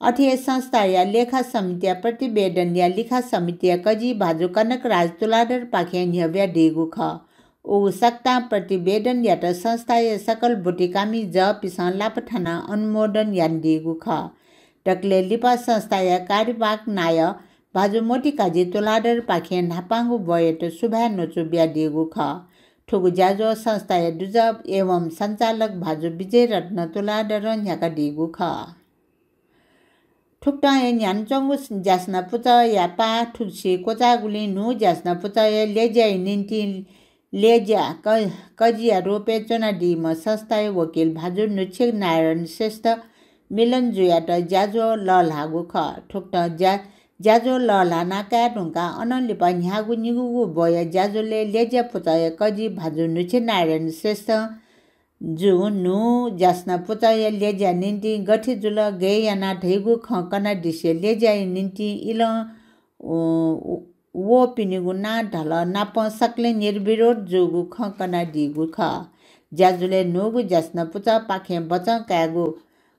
अथे हे संस्थाया लेखा समितिया प्रतिवेदनया लिखा समितिया कजि भाजु कनकराज तुलाधरपाखें न्ह्यब्वयादीगु खः। उगु सकतां प्रतिवेदनयात संस्थाया सकल ब्वतिकामि जःपिसं लापा थानाः अनुमोदन यानादीगु खः। दकलय् लिपा संस्थाया कार्यवाहक नायः भाजु मोतीकाजी तुलाधरपाखें न्हापांगु ब्वयात सुभाय् न्वचु बियादीगु खः। थुगु ज्याझ्वः संस्थाया दुजः एवं सञ्चालक भाजु विजयरत्न तुलाधरं न्ह्याकादीगु खः। थुकथं हे न्ह्यानाच्वंगु ज्यासना पुचःया पाः थुगुसी क्वचाःगुलिं न्हू ज्यासना पुचःया ल्यज्याया निंतिं ल्यज्या क-, कजिया रूपय् च्वनादीम्ह संस्थाया वकिल भाजु नुच्छे नारायण श्रेष्ठ मिलन जुयात ज्याझ्वः लःल्हाःगु खः। थुकथं ज्या-, ज्याझ्वः लःल्हाना काये धुंकाः अनं लिपा न्ह्याःगु निगूगु ब्वया ज्याझ्वलय् ल्यज्या पुचःया कजि भाजु नुच्छे नारायण श्रेष्ठ जु न्हू ज्यासना पुचःया ल्यज्या निंतिं गथे जुल, गय् याना धइगु खँ कनादिसे ल्यज्याया निंतिं इलं, उ, उ, वःपिनिगु नां धलः नापं सकलें निर्विरोध जूगु खँ कनादीगु खः। ज्याझ्वलय् न्हूगु ज्यासना पुचःपाखें बचं कायेगु,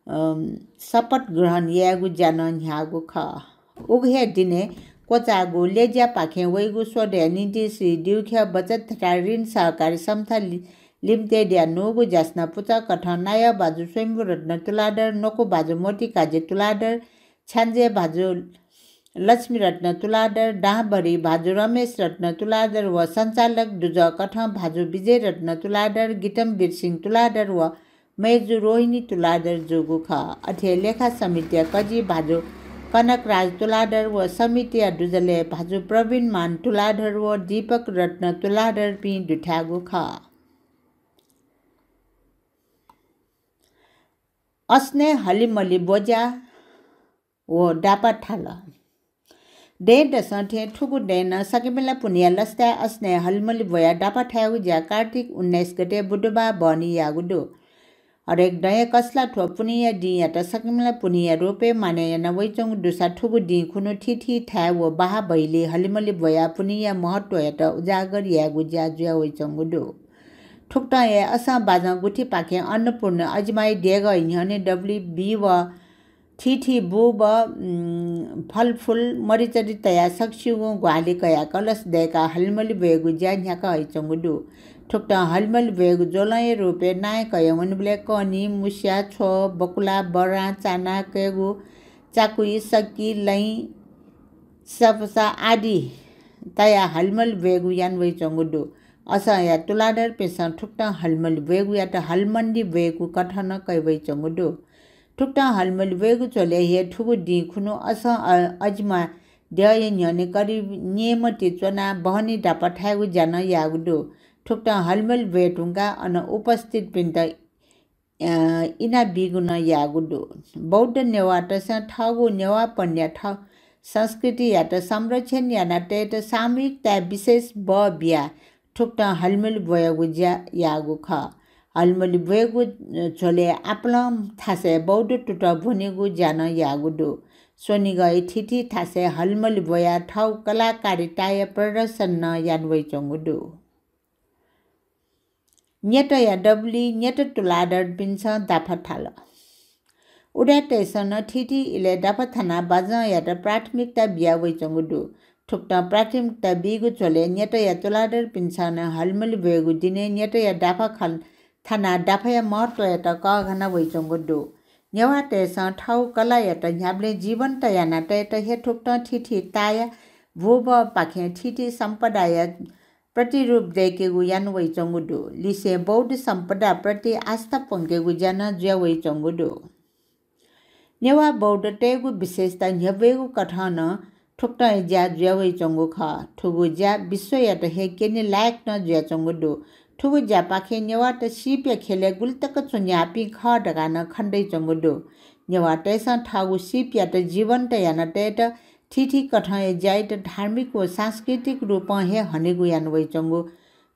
अम, शपथ ग्रहण यायेगु ज्या नं न्ह्याःगु खः। उगु हे दिनय् क्वचाःगु ल्यज्यापाखें वइगु स्वदँया निंतिं श्री द्युख्यः बचत तथा ऋण सहकारी संस्था लि-, लिमिटेडया न्हूगु ज्यासना पुचः कथं नायः भाजु स्वयम्भू रत्न तुलाधर, नकु भाजु मोतीकाजी तुलाधर, छ्याञ्जे भाजु लक्ष्मीरत्न तुलाधर, दांभरि भाजु रमेश रत्न तुलाधर व सञ्चालक दुजः कथं भाजु विजय रत्न तुलाधर, गितम्बीर सिंह तुलाधर व मय्जु रोहिणी तुलाधर जूगु खः। अथे लेखा समितिया कजि भाजु कनकराज तुलाधर व समितिया दुजलय् भाजु प्रवीण मान तुलाधर व दीपक रत्न तुलाधरपिं दुथ्याःगु खः। असनय् हलिमलि ब्वज्या व डापा थाल। दँय्‌दसं थें थुगु दँय् नं सकमिला पुन्हिया लसताय् असनय् हलिमलि ब्वयाः डापा थायेगु ज्या कार्तिक उन्नाइस गते बुधबार बहनी याःगु दु। हरेक दँय् कछलाथ्व पुन्हिया दिंयात सकमिला पुन्हिया रूपय् मानय् याना वइच्वंगु दुसा थुगु दिं खुन्हु थीथी थाय् व बाहा भैली हलिमलि ब्वयाः पुन्हिया महत्वयात उजागर यायेगु ज्या जुया वइच्वंगु दु। थुकथं हे असं बाजं गुथिपाखें अन्नपूर्ण अजिमाया देगःया न्ह्यःने दबुली बी व थीथी बू व, उम्, फलफुल मरिचरि तयाः सकसिगुं ग्वाहालि कयाः कलश दय्काः हलिमलि ब्वयेगु ज्या न्ह्याका हइच्वंगु दु। थुकथं हलिमलि ब्वयेगु ज्वलंया रूपय् नायः कयाः वनेबलय् कनी, मुस्या, छ्व, बकुला, बरां, चाना, कय्गू, चाकुइ, सकी, लँय्, सपसा आदि तयाः हलिमलि ब्वयेगु याना वइच्वंगु दु। असंया तुलाधरपिन्सं थुकथं हलिमलि ब्वयेगुयात हलिमन्दि ब्वयेगु कथं नं कयावइच्वंगु दु। थुकथं हलिमलि ब्वयेगु झ्वलय् हे थुगु दिं खुन्हु असं अ-, अजिमा द्यःया न्ह्यःने करिब न्यय्मति च्वनाः बहनी डापा थायेगु ज्या नं याःगु दु। थुकथं हलिमलि ब्वये धुंकाः अन उपस्थितपिन्त अ, इनाबीगु नं याःगु दु। बौद्ध नेवाःतय्सं थःगु नेवाःपनया थः संस्कृतियात संरक्षण याना तयेत सामूहिकताय् विशेष बः बियाः थुकथं हलिमलि ब्वयागु ज्या याःगु खः। हलिमलि ब्वयेगु झ्वलय् आपालं थासय् बौद्ध तुतः ब्वनेगु ज्या नं याःगु दु। स्वनिगःया थीथी थासय् हलिमलि ब्वयाः थःगु कलाकारिताया प्रदर्शन नं याना वइच्वंगु दु। न्यतया दबुली न्यत तुलाधरपिन्सं दाफा थाल। उदाय्‌तय्‌सं नं थीथी इलय् दाफा थानाः बाजंयात प्राथमिकता बिया वइच्वंगु दु। थुकथं प्राथमिकता बीगु झ्वलय् न्यतया तुलाधरपिन्सं नं हलिमलि ब्वयेगु दिनय् न्यतया दाफा खल-, थानाः दाफाया महत्त्वयात कःघाना वइच्वंगु दु। नेवाःतय्‌सं थःगु कलायात न्ह्याबलें जीवन्त याना तयेत हे थुकथं थीथी ताःया भूभावपाखें थीथी सम्पदाया प्रतिरूप दय्‌केगु याना वइच्वंगु दु। लिसें बौद्ध सम्पदा प्रति आस्था प्वंकेगु ज्या नं जुया वइच्वंगु दु। नेवाः बौद्धतय्‌गु विशेषता न्ह्यब्वयेगु कथं नं थुकथंया ज्या जुया वइच्वंगु खः। थुगु ज्या विश्वयात हे क्यने लायक नं जुयाच्वंगु दु। थुगु ज्यापाखें नेवाःत सीपया ख्यलय् गुलि तक च्वन्याःपिं खः धकाः नं खँ दइच्वंगु दु। नेवाःतय्‌सं थःगु सीपयात जीवन्त याना तयेत थीथी कथंया ज्यायात धार्मिक व सांस्कृतिक रूपं हे हनेगु याना वइच्वंगु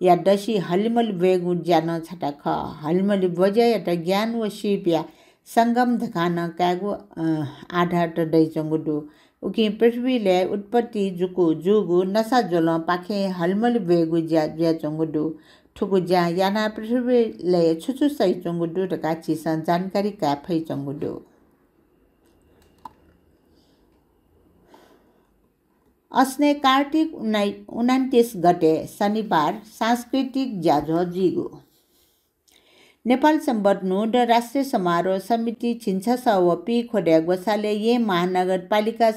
या दसि हलिमलि ब्वयेगु ज्या नं छता खः। हलिमलि ब्वज्यायात ज्ञान व सीपया संगम धकाः नं कायेगु, अ, आधार त दइच्वंगु दु। उकिं पृथ्वीलय् उत्पत्ति जूगु, जूगु नसा ज्वलंपाखें हलिमलि ब्वयेगु ज्या जुयाच्वंगु दु। थुगु ज्या यानाः पृथ्वीलय् छु छु सइच्वंगु दु धकाः झीसं जानकारी काये फइच्वंगु दु। अस्ने कार्तिक उन्नाइ-, उनन्तिस गते शनिबार सांस्कृतिक ज्याझ्वः जुइगु। नेपाल संवत् न्हूदँ राष्ट्रिय समारोह समिति झिंछसः व पीखुदँया ग्वसालय् येँ महानगरपालिका,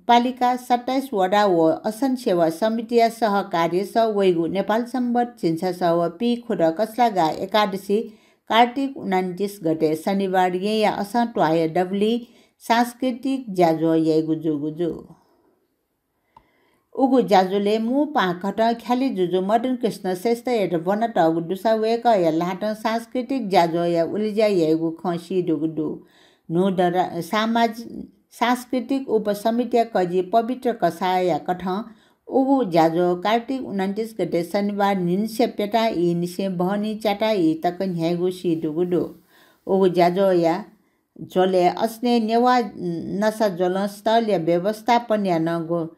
पालिका सत्ताइस वडा व असन सेवा समितिया सहकार्यस वइगु नेपाल संवत् झिंछसः व पीखुदँ कस्लागा एकादशी कार्तिक उनन्तिस गते शनिबार येँया असं त्वाःया दबुलिइ सांस्कृतिक ज्याझ्वः याइगु जूगु दु। उगु ज्याझ्वलय् मू पाहांखतं ख्यालि जुजु मदन कृष्ण श्रेष्ठयात ब्वनातःगु दुसा वय्‌कःया ल्हातं सांस्कृतिक ज्याझ्वःया उलेज्या याइगु खँ सीदुगु दु। न्हूदँ रा-, सामाज-, सांस्कृतिक उपसमितिया कजि पवित्र कसाःया कथं उगु ज्याझ्वः कार्तिक उनन्तिस गते शनिबार न्हिनसिया प्यताःईनिसें बहनी च्याताःई तक न्ह्याइगु सीदुगु दु। उगु ज्याझ्वःया झ्वलय् अस्ने नेवाः नसा ज्वलंस्थलया व्यवस्थापनया नं ग्व-,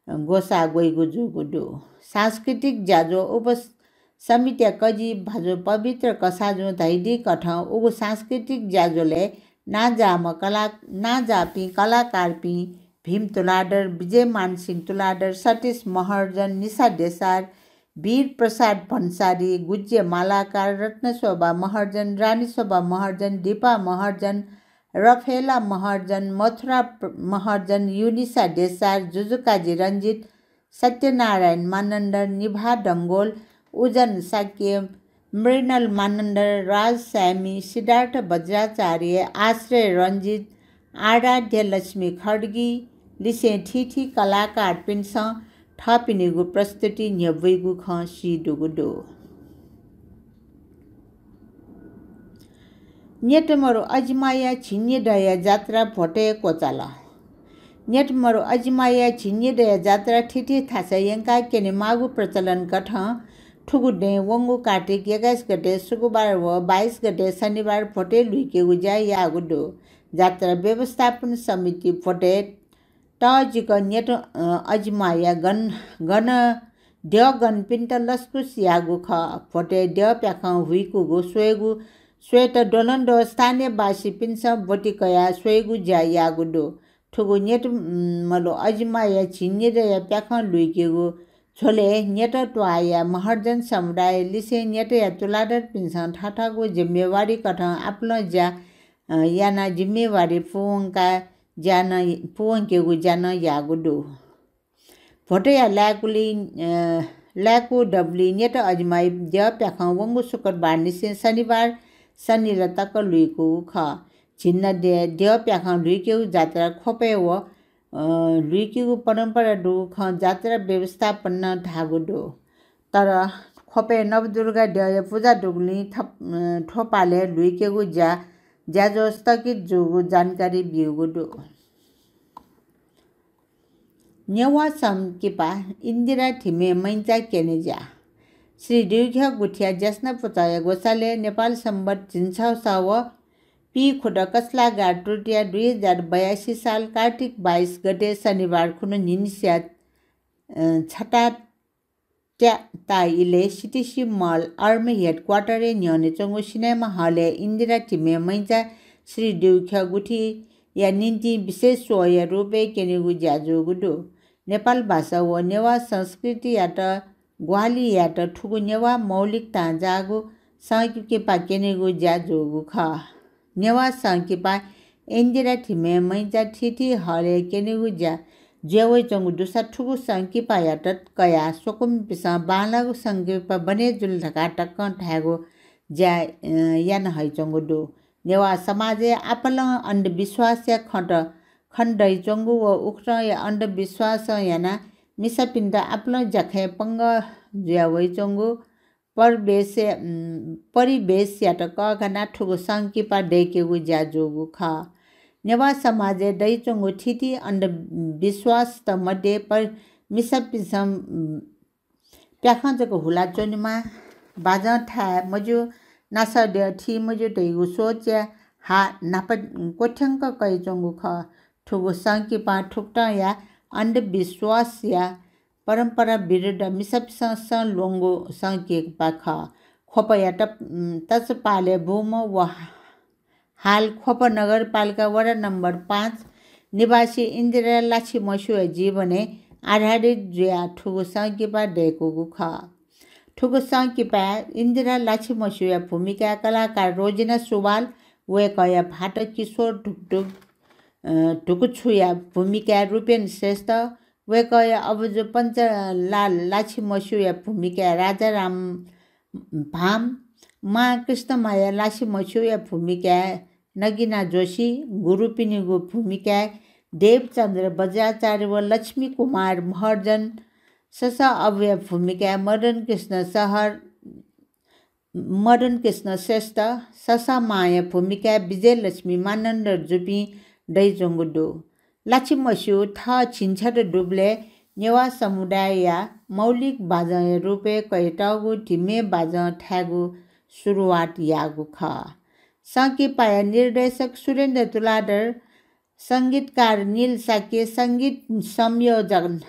ग्वसाः ग्वइगु जूगु दु। सांस्कृतिक ज्याझ्वः उपसमितिया कजि भाजु पवित्र कसाःजुं धयादीकथं उगु सांस्कृतिक ज्याझ्वलय् नांजाःम्ह कला-, नांजाःपिं कलाकारपिं भीम तुलाधर, विजयमान सिंह तुलाधर, सतीश महर्जन, निशा देसार, वीर प्रसाद भन्सारी, गुज्जे मालाकार, रत्नशोभा महर्जन, रानीशोभा महर्जन, दीपा महर्जन, रफेला महर्जन, मथुरा प्र-, महर्जन, युनिसा देसार, जुजुकाजी रञ्जित, सत्यनारायण मानन्धर, निभा डंगोल, उजन शाक्य, मृणाल मानन्धर, राज साय्मि, सिद्धार्थ बज्राचार्य, आश्रय रञ्जित, आराध्य लक्ष्मी खड्गी लिसें थीथी कलाकारपिन्सं थःपिनिगु प्रस्तुति न्ह्यब्वइगु खँ सीदुगु दु। न्यतमरु अजिमाया झिंनिदँया जात्रा भ्वतय् क्वचाल। न्यतमरु अजिमाया झिंनिदँया जात्रा थीथी थासय् यंकाः क्यनेमाःगु प्रचलन कथं थुगु दँय् वंगु कार्तिक एक्काइस गते शुक्रबार व बाइस गते शनिबार भ्वतय् लुइकेगु ज्या याःगु दु। जात्रा व्यवस्थापन समिति भ्वतय् तःजिक न्यत, अ, अजिमाया गन, गन द्यःगनपिन्त लसकुस याःगु खः। भ्वतय् द्यः प्याखं हुइकूगु स्वयेगु, स्वयेत द्वलंद्वः स्थानीयवासीपिन्सं ब्वति कयाः स्वयेगु ज्या याःगु दु। थुगु न्यत, उम्, मलु अजिमाया झिंनिदँया प्याखं लुइकेगु झ्वलय् न्यत त्वाःया महर्जन समुदाय लिसें न्यतया तुलाधरपिन्सं थःथःगु जिम्मेवारी कथं आपालं ज्या, अ, यानाः जिम्मेवारी पूवंकाः ज्या नं, पूवंकेगु ज्या नं याःगु दु। भ्वतया लाय्‌कुलि, अ, लाय्‌कू दबुलिइ न्यत अजिमाइ द्यः प्याखं वंगु शुक्रबारनिसें शनिबार सनिला तक लुइकूगु खः। झिंनिदँया द्यः प्याखं लुइकेगु जात्रा ख्वपय् व, अ, लुइकेगु परम्परा दुगु खँ जात्रा व्यवस्थापनं धाःगु दु। तर ख्वपय् नवदुर्गा द्यःया पुजा दुगुलिं थप-, अ, थ्वपालय् लुइकेगु ज्या, ज्याझ्वः स्थगित जूगु जानकारी ब्यूगु दु। नेवाः संकिपा इन्दिरा थिमे मैंचा क्यने ज्या। श्री दुइख्यः गुथिया ज्यासना पुचःया ग्वसालय् नेपाल संवत् झिंछसः व पीखुदँ कस्लागा तृतीया दुई हजार बयासी साल कार्तिक बाइस गते शनिबार खुन्हु न्हिनसिया, अ, छता त्या ता इलय् सिटिसी मल आर्मी हेडक्वार्टरया न्ह्यःने च्वंगु सिनेमा हलय् इन्दिरा थिमे मैंचा श्री देउख्यः गुथिया निंतिं विशेष स्वःया रूपय् क्यनेगु ज्या जूगु दु। नेपाल भाषा व नेवाः संस्कृतियात ग्वाहालि यायेत थुगु नेवाः मौलिकतां जाःगु संकिपा क्यनेगु ज्या जूगु खः। नेवाः संकिपा इन्दिरा धिमय् मैचा थीथी हलय् क्यनेगु ज्या जुयावइच्वंगु दुसा थुगु संकिपायात कयाः स्वकुमिपिन्सं बांलाःगु संकिपा बने जुल धकाः तकं धायेगु ज्या, अ, याना हइच्वंगु दु। नेवाः समाजय् आपालं अन्धविश्वासया खँत खने दइच्वंगु व उकथंया अन्धविश्वासं यानाः मिसापिन्त आपालं ज्याखँय् पंगः जुया वइच्वंगु परिवेशया, उम्, परिवेशयात कःघानाः थुगु संकिपा दय्केगु ज्या जूगु खः। नेवाः समाजय् दइच्वंगु थीथी अन्धविश्वासत मध्ये पर-, मिसापिन्सं, उम्, प्याखं जक हुला च्वनेमाः, बाजं थाये मज्यू, नासःद्यः थी मज्यू धइगु सोचया हा न्हापा क्वथ्यंक कयाच्वंगु खः। थुगु संकिपां थुकथंया अन्धविश्वासया परम्परा विरुद्ध मिसापिन्सं ल्वंगु संकिपा खः। ख्वपयात, उम्, तःपालय् बूम्ह व हाल ख्वप नगरपालिका वडा नम्बर पाँच निवासी इन्दिरा लाछिमस्युया जीवनय् आधारित जुयाः थुगु संकिपा दय्कूगु खः। थुगु संकिपाय् इन्दिरा लाछिमस्युया भूमिकाय् कलाकार रोजिना सुवाल, वय्कःया भाःत किशोर ढुकढुक, अ, ढुकुछुया भूमिकाय् रूपेन श्रेष्ठ, वय्कःया अबुजु पञ्चलाल लाछिमस्युया भूमिकाय् राजाराम भाम, मां कृष्णमाया लाछिमस्युया भूमिकाय् नगिना जोशी, गुरुपिनिगु भूमिकाय् देवचन्द्र बज्राचार्य व लक्ष्मी कुमार महर्जन, ससः अबुया भूमिकाय् मदन कृष्ण सहर, मदन कृष्ण श्रेष्ठ, ससः मांया भूमिकाय् विजयलक्ष्मी मानन्धर जुपिं दइच्वंगु दु। लाछिमस्यु थः झिंछत दुबलय् नेवाः समुदायया मौलिक बाजंया रूपय् कयातःगु धिमे बाजं थायेगु सुरुवात याःगु खः। संकिपाया निर्देशक सुरेन्द्र तुलाधर, संगीतकार नील शाक्य, संगीत संयोजन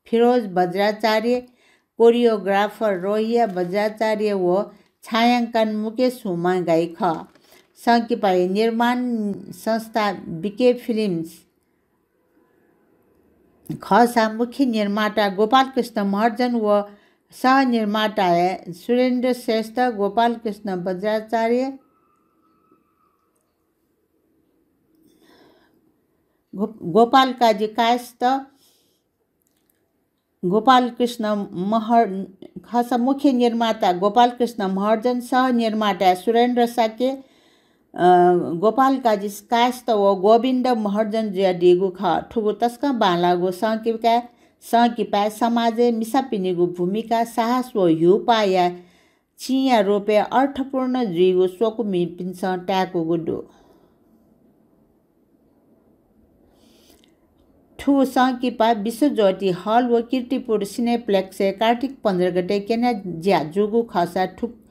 फिरोज बज्राचार्य, कोरियोग्राफर रोहिया बज्राचार्य व छायाङ्कन मुकेश हुमागाई खः। संकिपाया निर्माण संस्था बिके फिल्म्स खःसा मुख्य निर्माता गोपालकृष्ण महर्जन व सहनिर्माता सुरेन्द्र श्रेष्ठ, गोपालकृष्ण बज्राचार्य, गो-, गोपाल काजी कायस्थ, गोपालकृष्ण महर-, खःसा मुख्य निर्माता गोपालकृष्ण महर्जन, सहनिर्माता सुरेन्द्र शाक्य, अ, गोपाल काजी कायस्थ व गोविन्द महर्जन जुयादीगु खः। थुगु तसकं बांलाःगु संकिपाय्, संकिपाय् समाजय् मिसापिनिगु भूमिका, साहस व ह्यूपाःया चिंया रूपय् अर्थपूर्ण जुइगु स्वकुमिपिन्सं ताय्कूगु दु। थुगु संकिपा विश्वज्योति हल व कीर्तिपुर सिनेप्लेक्सय् कार्तिक पन्ध्र गते क्यना ज्या जूगु खःसा थुक-,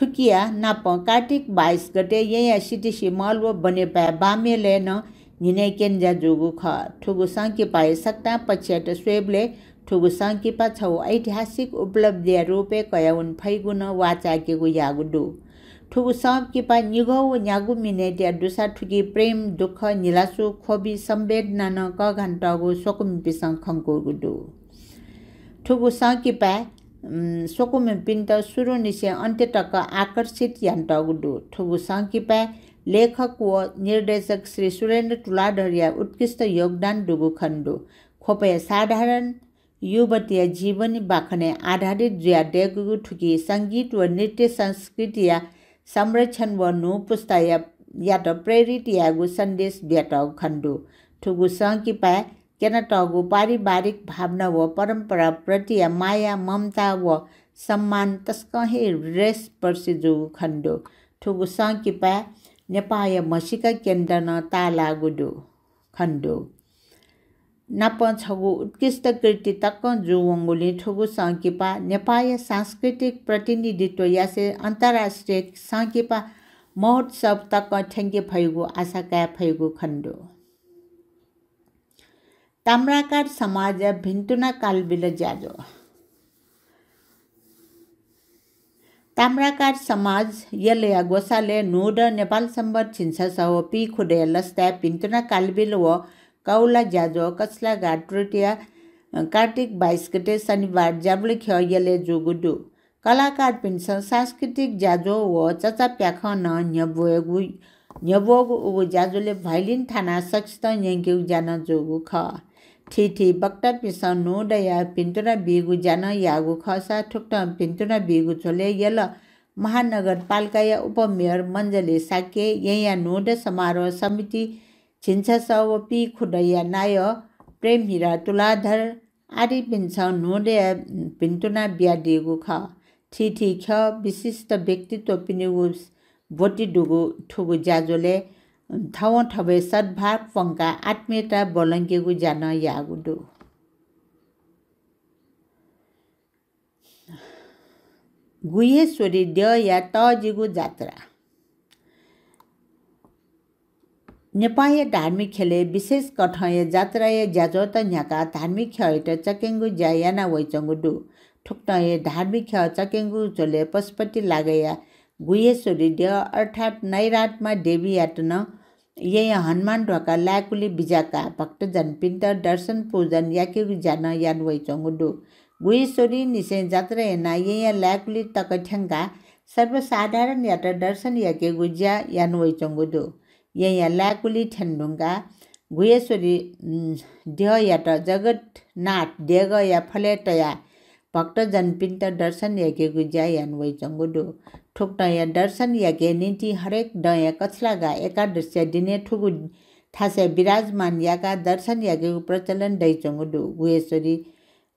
थुकिया नाप कार्तिक बाइस गते येँया सितिसी मल व बनेपाय् बामेलय् नं न्हिनय् क्यना ज्या जूगु खः। थुगु संकिपाया सकतां पक्षयात स्वयेबलय् थुगु संकिपा छगू ऐतिहासिक उपलब्धिया रूपय् कयावने फइगु नं वाःचाय्केगु याःगु दु। थुगु संकिपा निगः व न्यागू मिनेटया दुसा थुकी प्रेम, दुःख, न्हिलास्वः, ख्वबि, संवेदना नं कःघानातःगु स्वकुमिपिन्सं खंकूगु दु। थुगु संकिपाय्, उम्, स्वकुमिपिन्त सुरुंनिसें अन्त्य तक आकर्षित यानातःगु दु। थुगु संकिपाय् लेखक व निर्देशक श्री सुरेन्द्र तुलाधरया उत्कृष्ट योगदान दुगु खने दु। ख्वपया साधारण युवतीया जीवनी बाखनय् आधारित जुयाः दय्कूगु थुकी संगीत व नृत्य संस्कृतिया संरक्षण व न्हू पुस्ताया, यात प्रेरित यायेगु सन्देश बियातःगु खने दु। थुगु संकिपाय् क्यनातःगु पारिवारिक भावना व परम्परा प्रतिया माया, ममता व सम्मान तसकं हे हृदयस्पर्शी जूगु खने दु। थुगु संकिपाय् नेपाःया म्हसीका केन्द्र नं ताःलाःगु दु, खने दु। नापं छगू उत्कृष्ट कृति तकं जूवंगुलिं थुगु संकिपा नेपाःया सांस्कृतिक प्रतिनिधित्व यासें अन्तर्राष्ट्रिय संकिपा महोत्सव तकं थ्यंके फइगु आशा काये फइगु खने दु। ताम्राकार समाजया भिन्तुना कालबिल ज्याझ्वः। ताम्राकार समाज यलया ग्वसालय् न्हूदँ नेपाल संवत् झिंछसः व पीखुदँया लसताय् भिन्तुना कालबिल व कौला ज्याझ्वः कछलागा तृतीया कार्तिक बाइस गते शनिबार ज्याबुलख्यः यलय् जूगु दु। कलाकारपिन्सं सांस्कृतिक ज्याझ्वः व चचा प्याखं नं न्ह्यब्वयेगु, न्ह्यब्वःगु उगु ज्याझ्वलय् violin थानाः सकसितं न्यंकेगु ज्या नं जूगु खः। थीथी वक्तापिन्सं न्हूदँया भिन्तुना बीगु ज्या नं याःगु खःसा थुकथं भिन्तुना बीगु झ्वलय् यल महानगरपालिकाया उपमेयर मञ्जली शाक्य, येँया न्हूदँ समारोह समिति झिंछसः व पीखुदँया नायः प्रेमहिरा तुलाधर आदिपिन्सं न्हूदँया भिन्तुना बियादीगु खः। थीथी ख्यः विशिष्ट व्यक्तित्वपिनिगु ब्वति दुगु थुगु ज्याझ्वलय् थवंथवय् सद्भाव प्वंकाः आत्मीयता ब्वलंकेगु ज्या नं याःगु दु। गुह्येश्वरी द्यःया तःजिगु जात्रा। नेपाःया धार्मिक ख्यलय् विशेष कथंया जात्राया ज्याझ्वःत न्ह्याकाः धार्मिक ख्यःयात चकेंगु ज्या याना वइच्वंगु दु। थुकथं हे धार्मिक ख्यः चकेंगु झ्वलय् पशुपति लागःया गुह्येश्वरी द्यः अर्थात् नैरात्मा देवीयात नं येँया हनुमान ध्वाखा लाय्कुलि बिज्याकाः भक्तजनपिन्त दर्शन पूजन याकेगु ज्या नं याना वइच्वंगु दु। गुह्येश्वरीनिसें जात्रा यानाः येँया लाय्कुलि तक थ्यंकाः सर्वसाधारणयात दर्शन याकेगु ज्या याना वइच्वंगु दु। येँया लाय्कुलि थ्यने धुंकाः गुह्येश्वरी, उम्, द्यःयात जगन्नाथ देगःया फलय् तयाः भक्तजनपिन्त दर्शन याकेगु ज्या याना वइच्वंगु दु। थुकथंया दर्शन याकेया निंतिं हरेक दँया कछलागा एकादशीया दिनय् थुगु थासय् विराजमान याकाः दर्शन याकेगु प्रचलन दइच्वंगु दु। गुह्येश्वरी,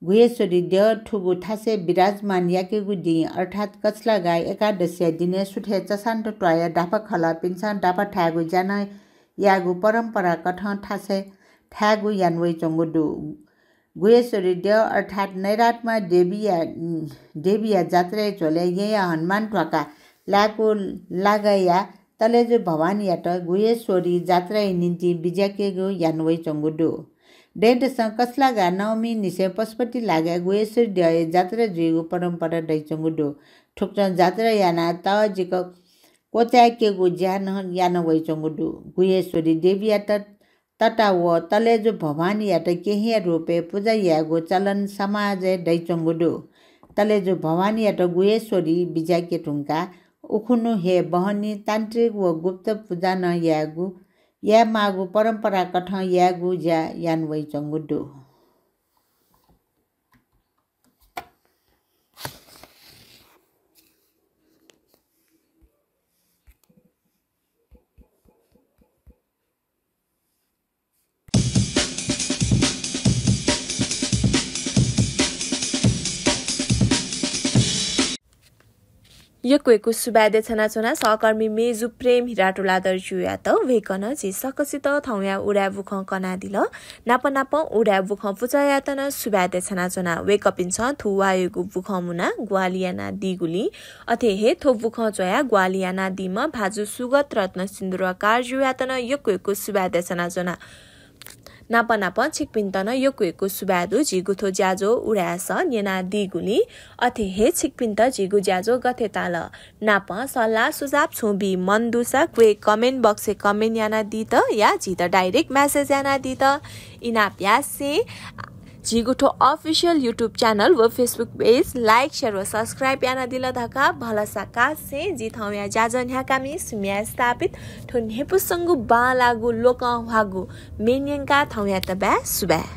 गुह्येश्वरी द्यः थुगु थासय् विराजमान याकेगु दिं अर्थात् कछलागा एकादशीया दिनय् सुथय् चसान्त त्वाःया दाफा खलःपिन्सं दाफा थायेगु ज्या नं यायेगु परम्परा कथं थासय् थायेगु याना वइच्वंगु दु। गुह्येश्वरी द्यः अर्थात् नैरात्मा देवीया, देवीया जात्राया झ्वलय् येँया हनुमान ध्वाखा लाय्कू लागःया तलेजु भवानीयात गुह्येश्वरी जात्राया निंतिं बिज्याकेगु याना वइच्वंगु दु। दँय्‌दसं कछलागा नवमीनिसें पशुपति लागःया गुह्येश्वरी द्यःया जात्रा जुइगु परम्परा दइच्वंगु दु। थुकथं जात्रा यानाः तःजिक क्वचाय्केगु ज्या नं याना वइच्वंगु दु। गुह्येश्वरी देवीयात तता व तलेजु भवानीयात केहेँया रूपय् पुजा यायेगु चलन समाजय् दइच्वंगु दु। तलेजु भवानीयात गुह्येश्वरी बिज्याके धुंकाः उखुन्हु हे बहनी तान्त्रिक व गुप्त पुजा नं यायेगु, यायेमाःगु परम्परा कथं यायेगु ज्या याना वइच्वंगु दु। यक्व यक्व सुभाय् देछानाच्वना सहकर्मी मेजु प्रेमहिरा तुलाधरजुयात। वय्कलं झी सकसित थौंया उदाय् बुखँ कनादिल। नाप नापं उदाय् बुखँ पुचःयात नं सुभाय् देछानाच्वना। वय्कःपिन्सं थुवाःयागु बुखँ मुनाः ग्वाहालि यानादीगुलिं, अथे हे थ्व बुखँ च्वयाः ग्वाहालि यानादीम्ह भाजु सुगत रत्न सिन्दुरकारजुयात नं यक्व यक्व सुभाय् देछानाच्वना। नाप नापं छिकपिन्त नं यक्व यक्व सुभाय् दु, झीगु थ्व ज्याझ्वः उदाय् सः न्यनादीगुलिं। अथे हे छिकपिन्त झीगु ज्याझ्वः गथे ताल नापं सल्लाह सुझाव छुं बी मन दुसा क्वय् comment box-य् comment यानादीत या झीत direct message यानादीत इनाप यासें झीगु थ्व official YouTube channel व Facebook page like, share व subscribe यानादिल धकाः भलसा कासें जि थौंया ज्याझ्वः न्ह्याकामि सुम्या स्थापित थ्व न्ह्यइपुसेंगु बांलाःगु लोकंह्वाःगु म्ये न्यंकाः थौंयात बाय् सुभाय्।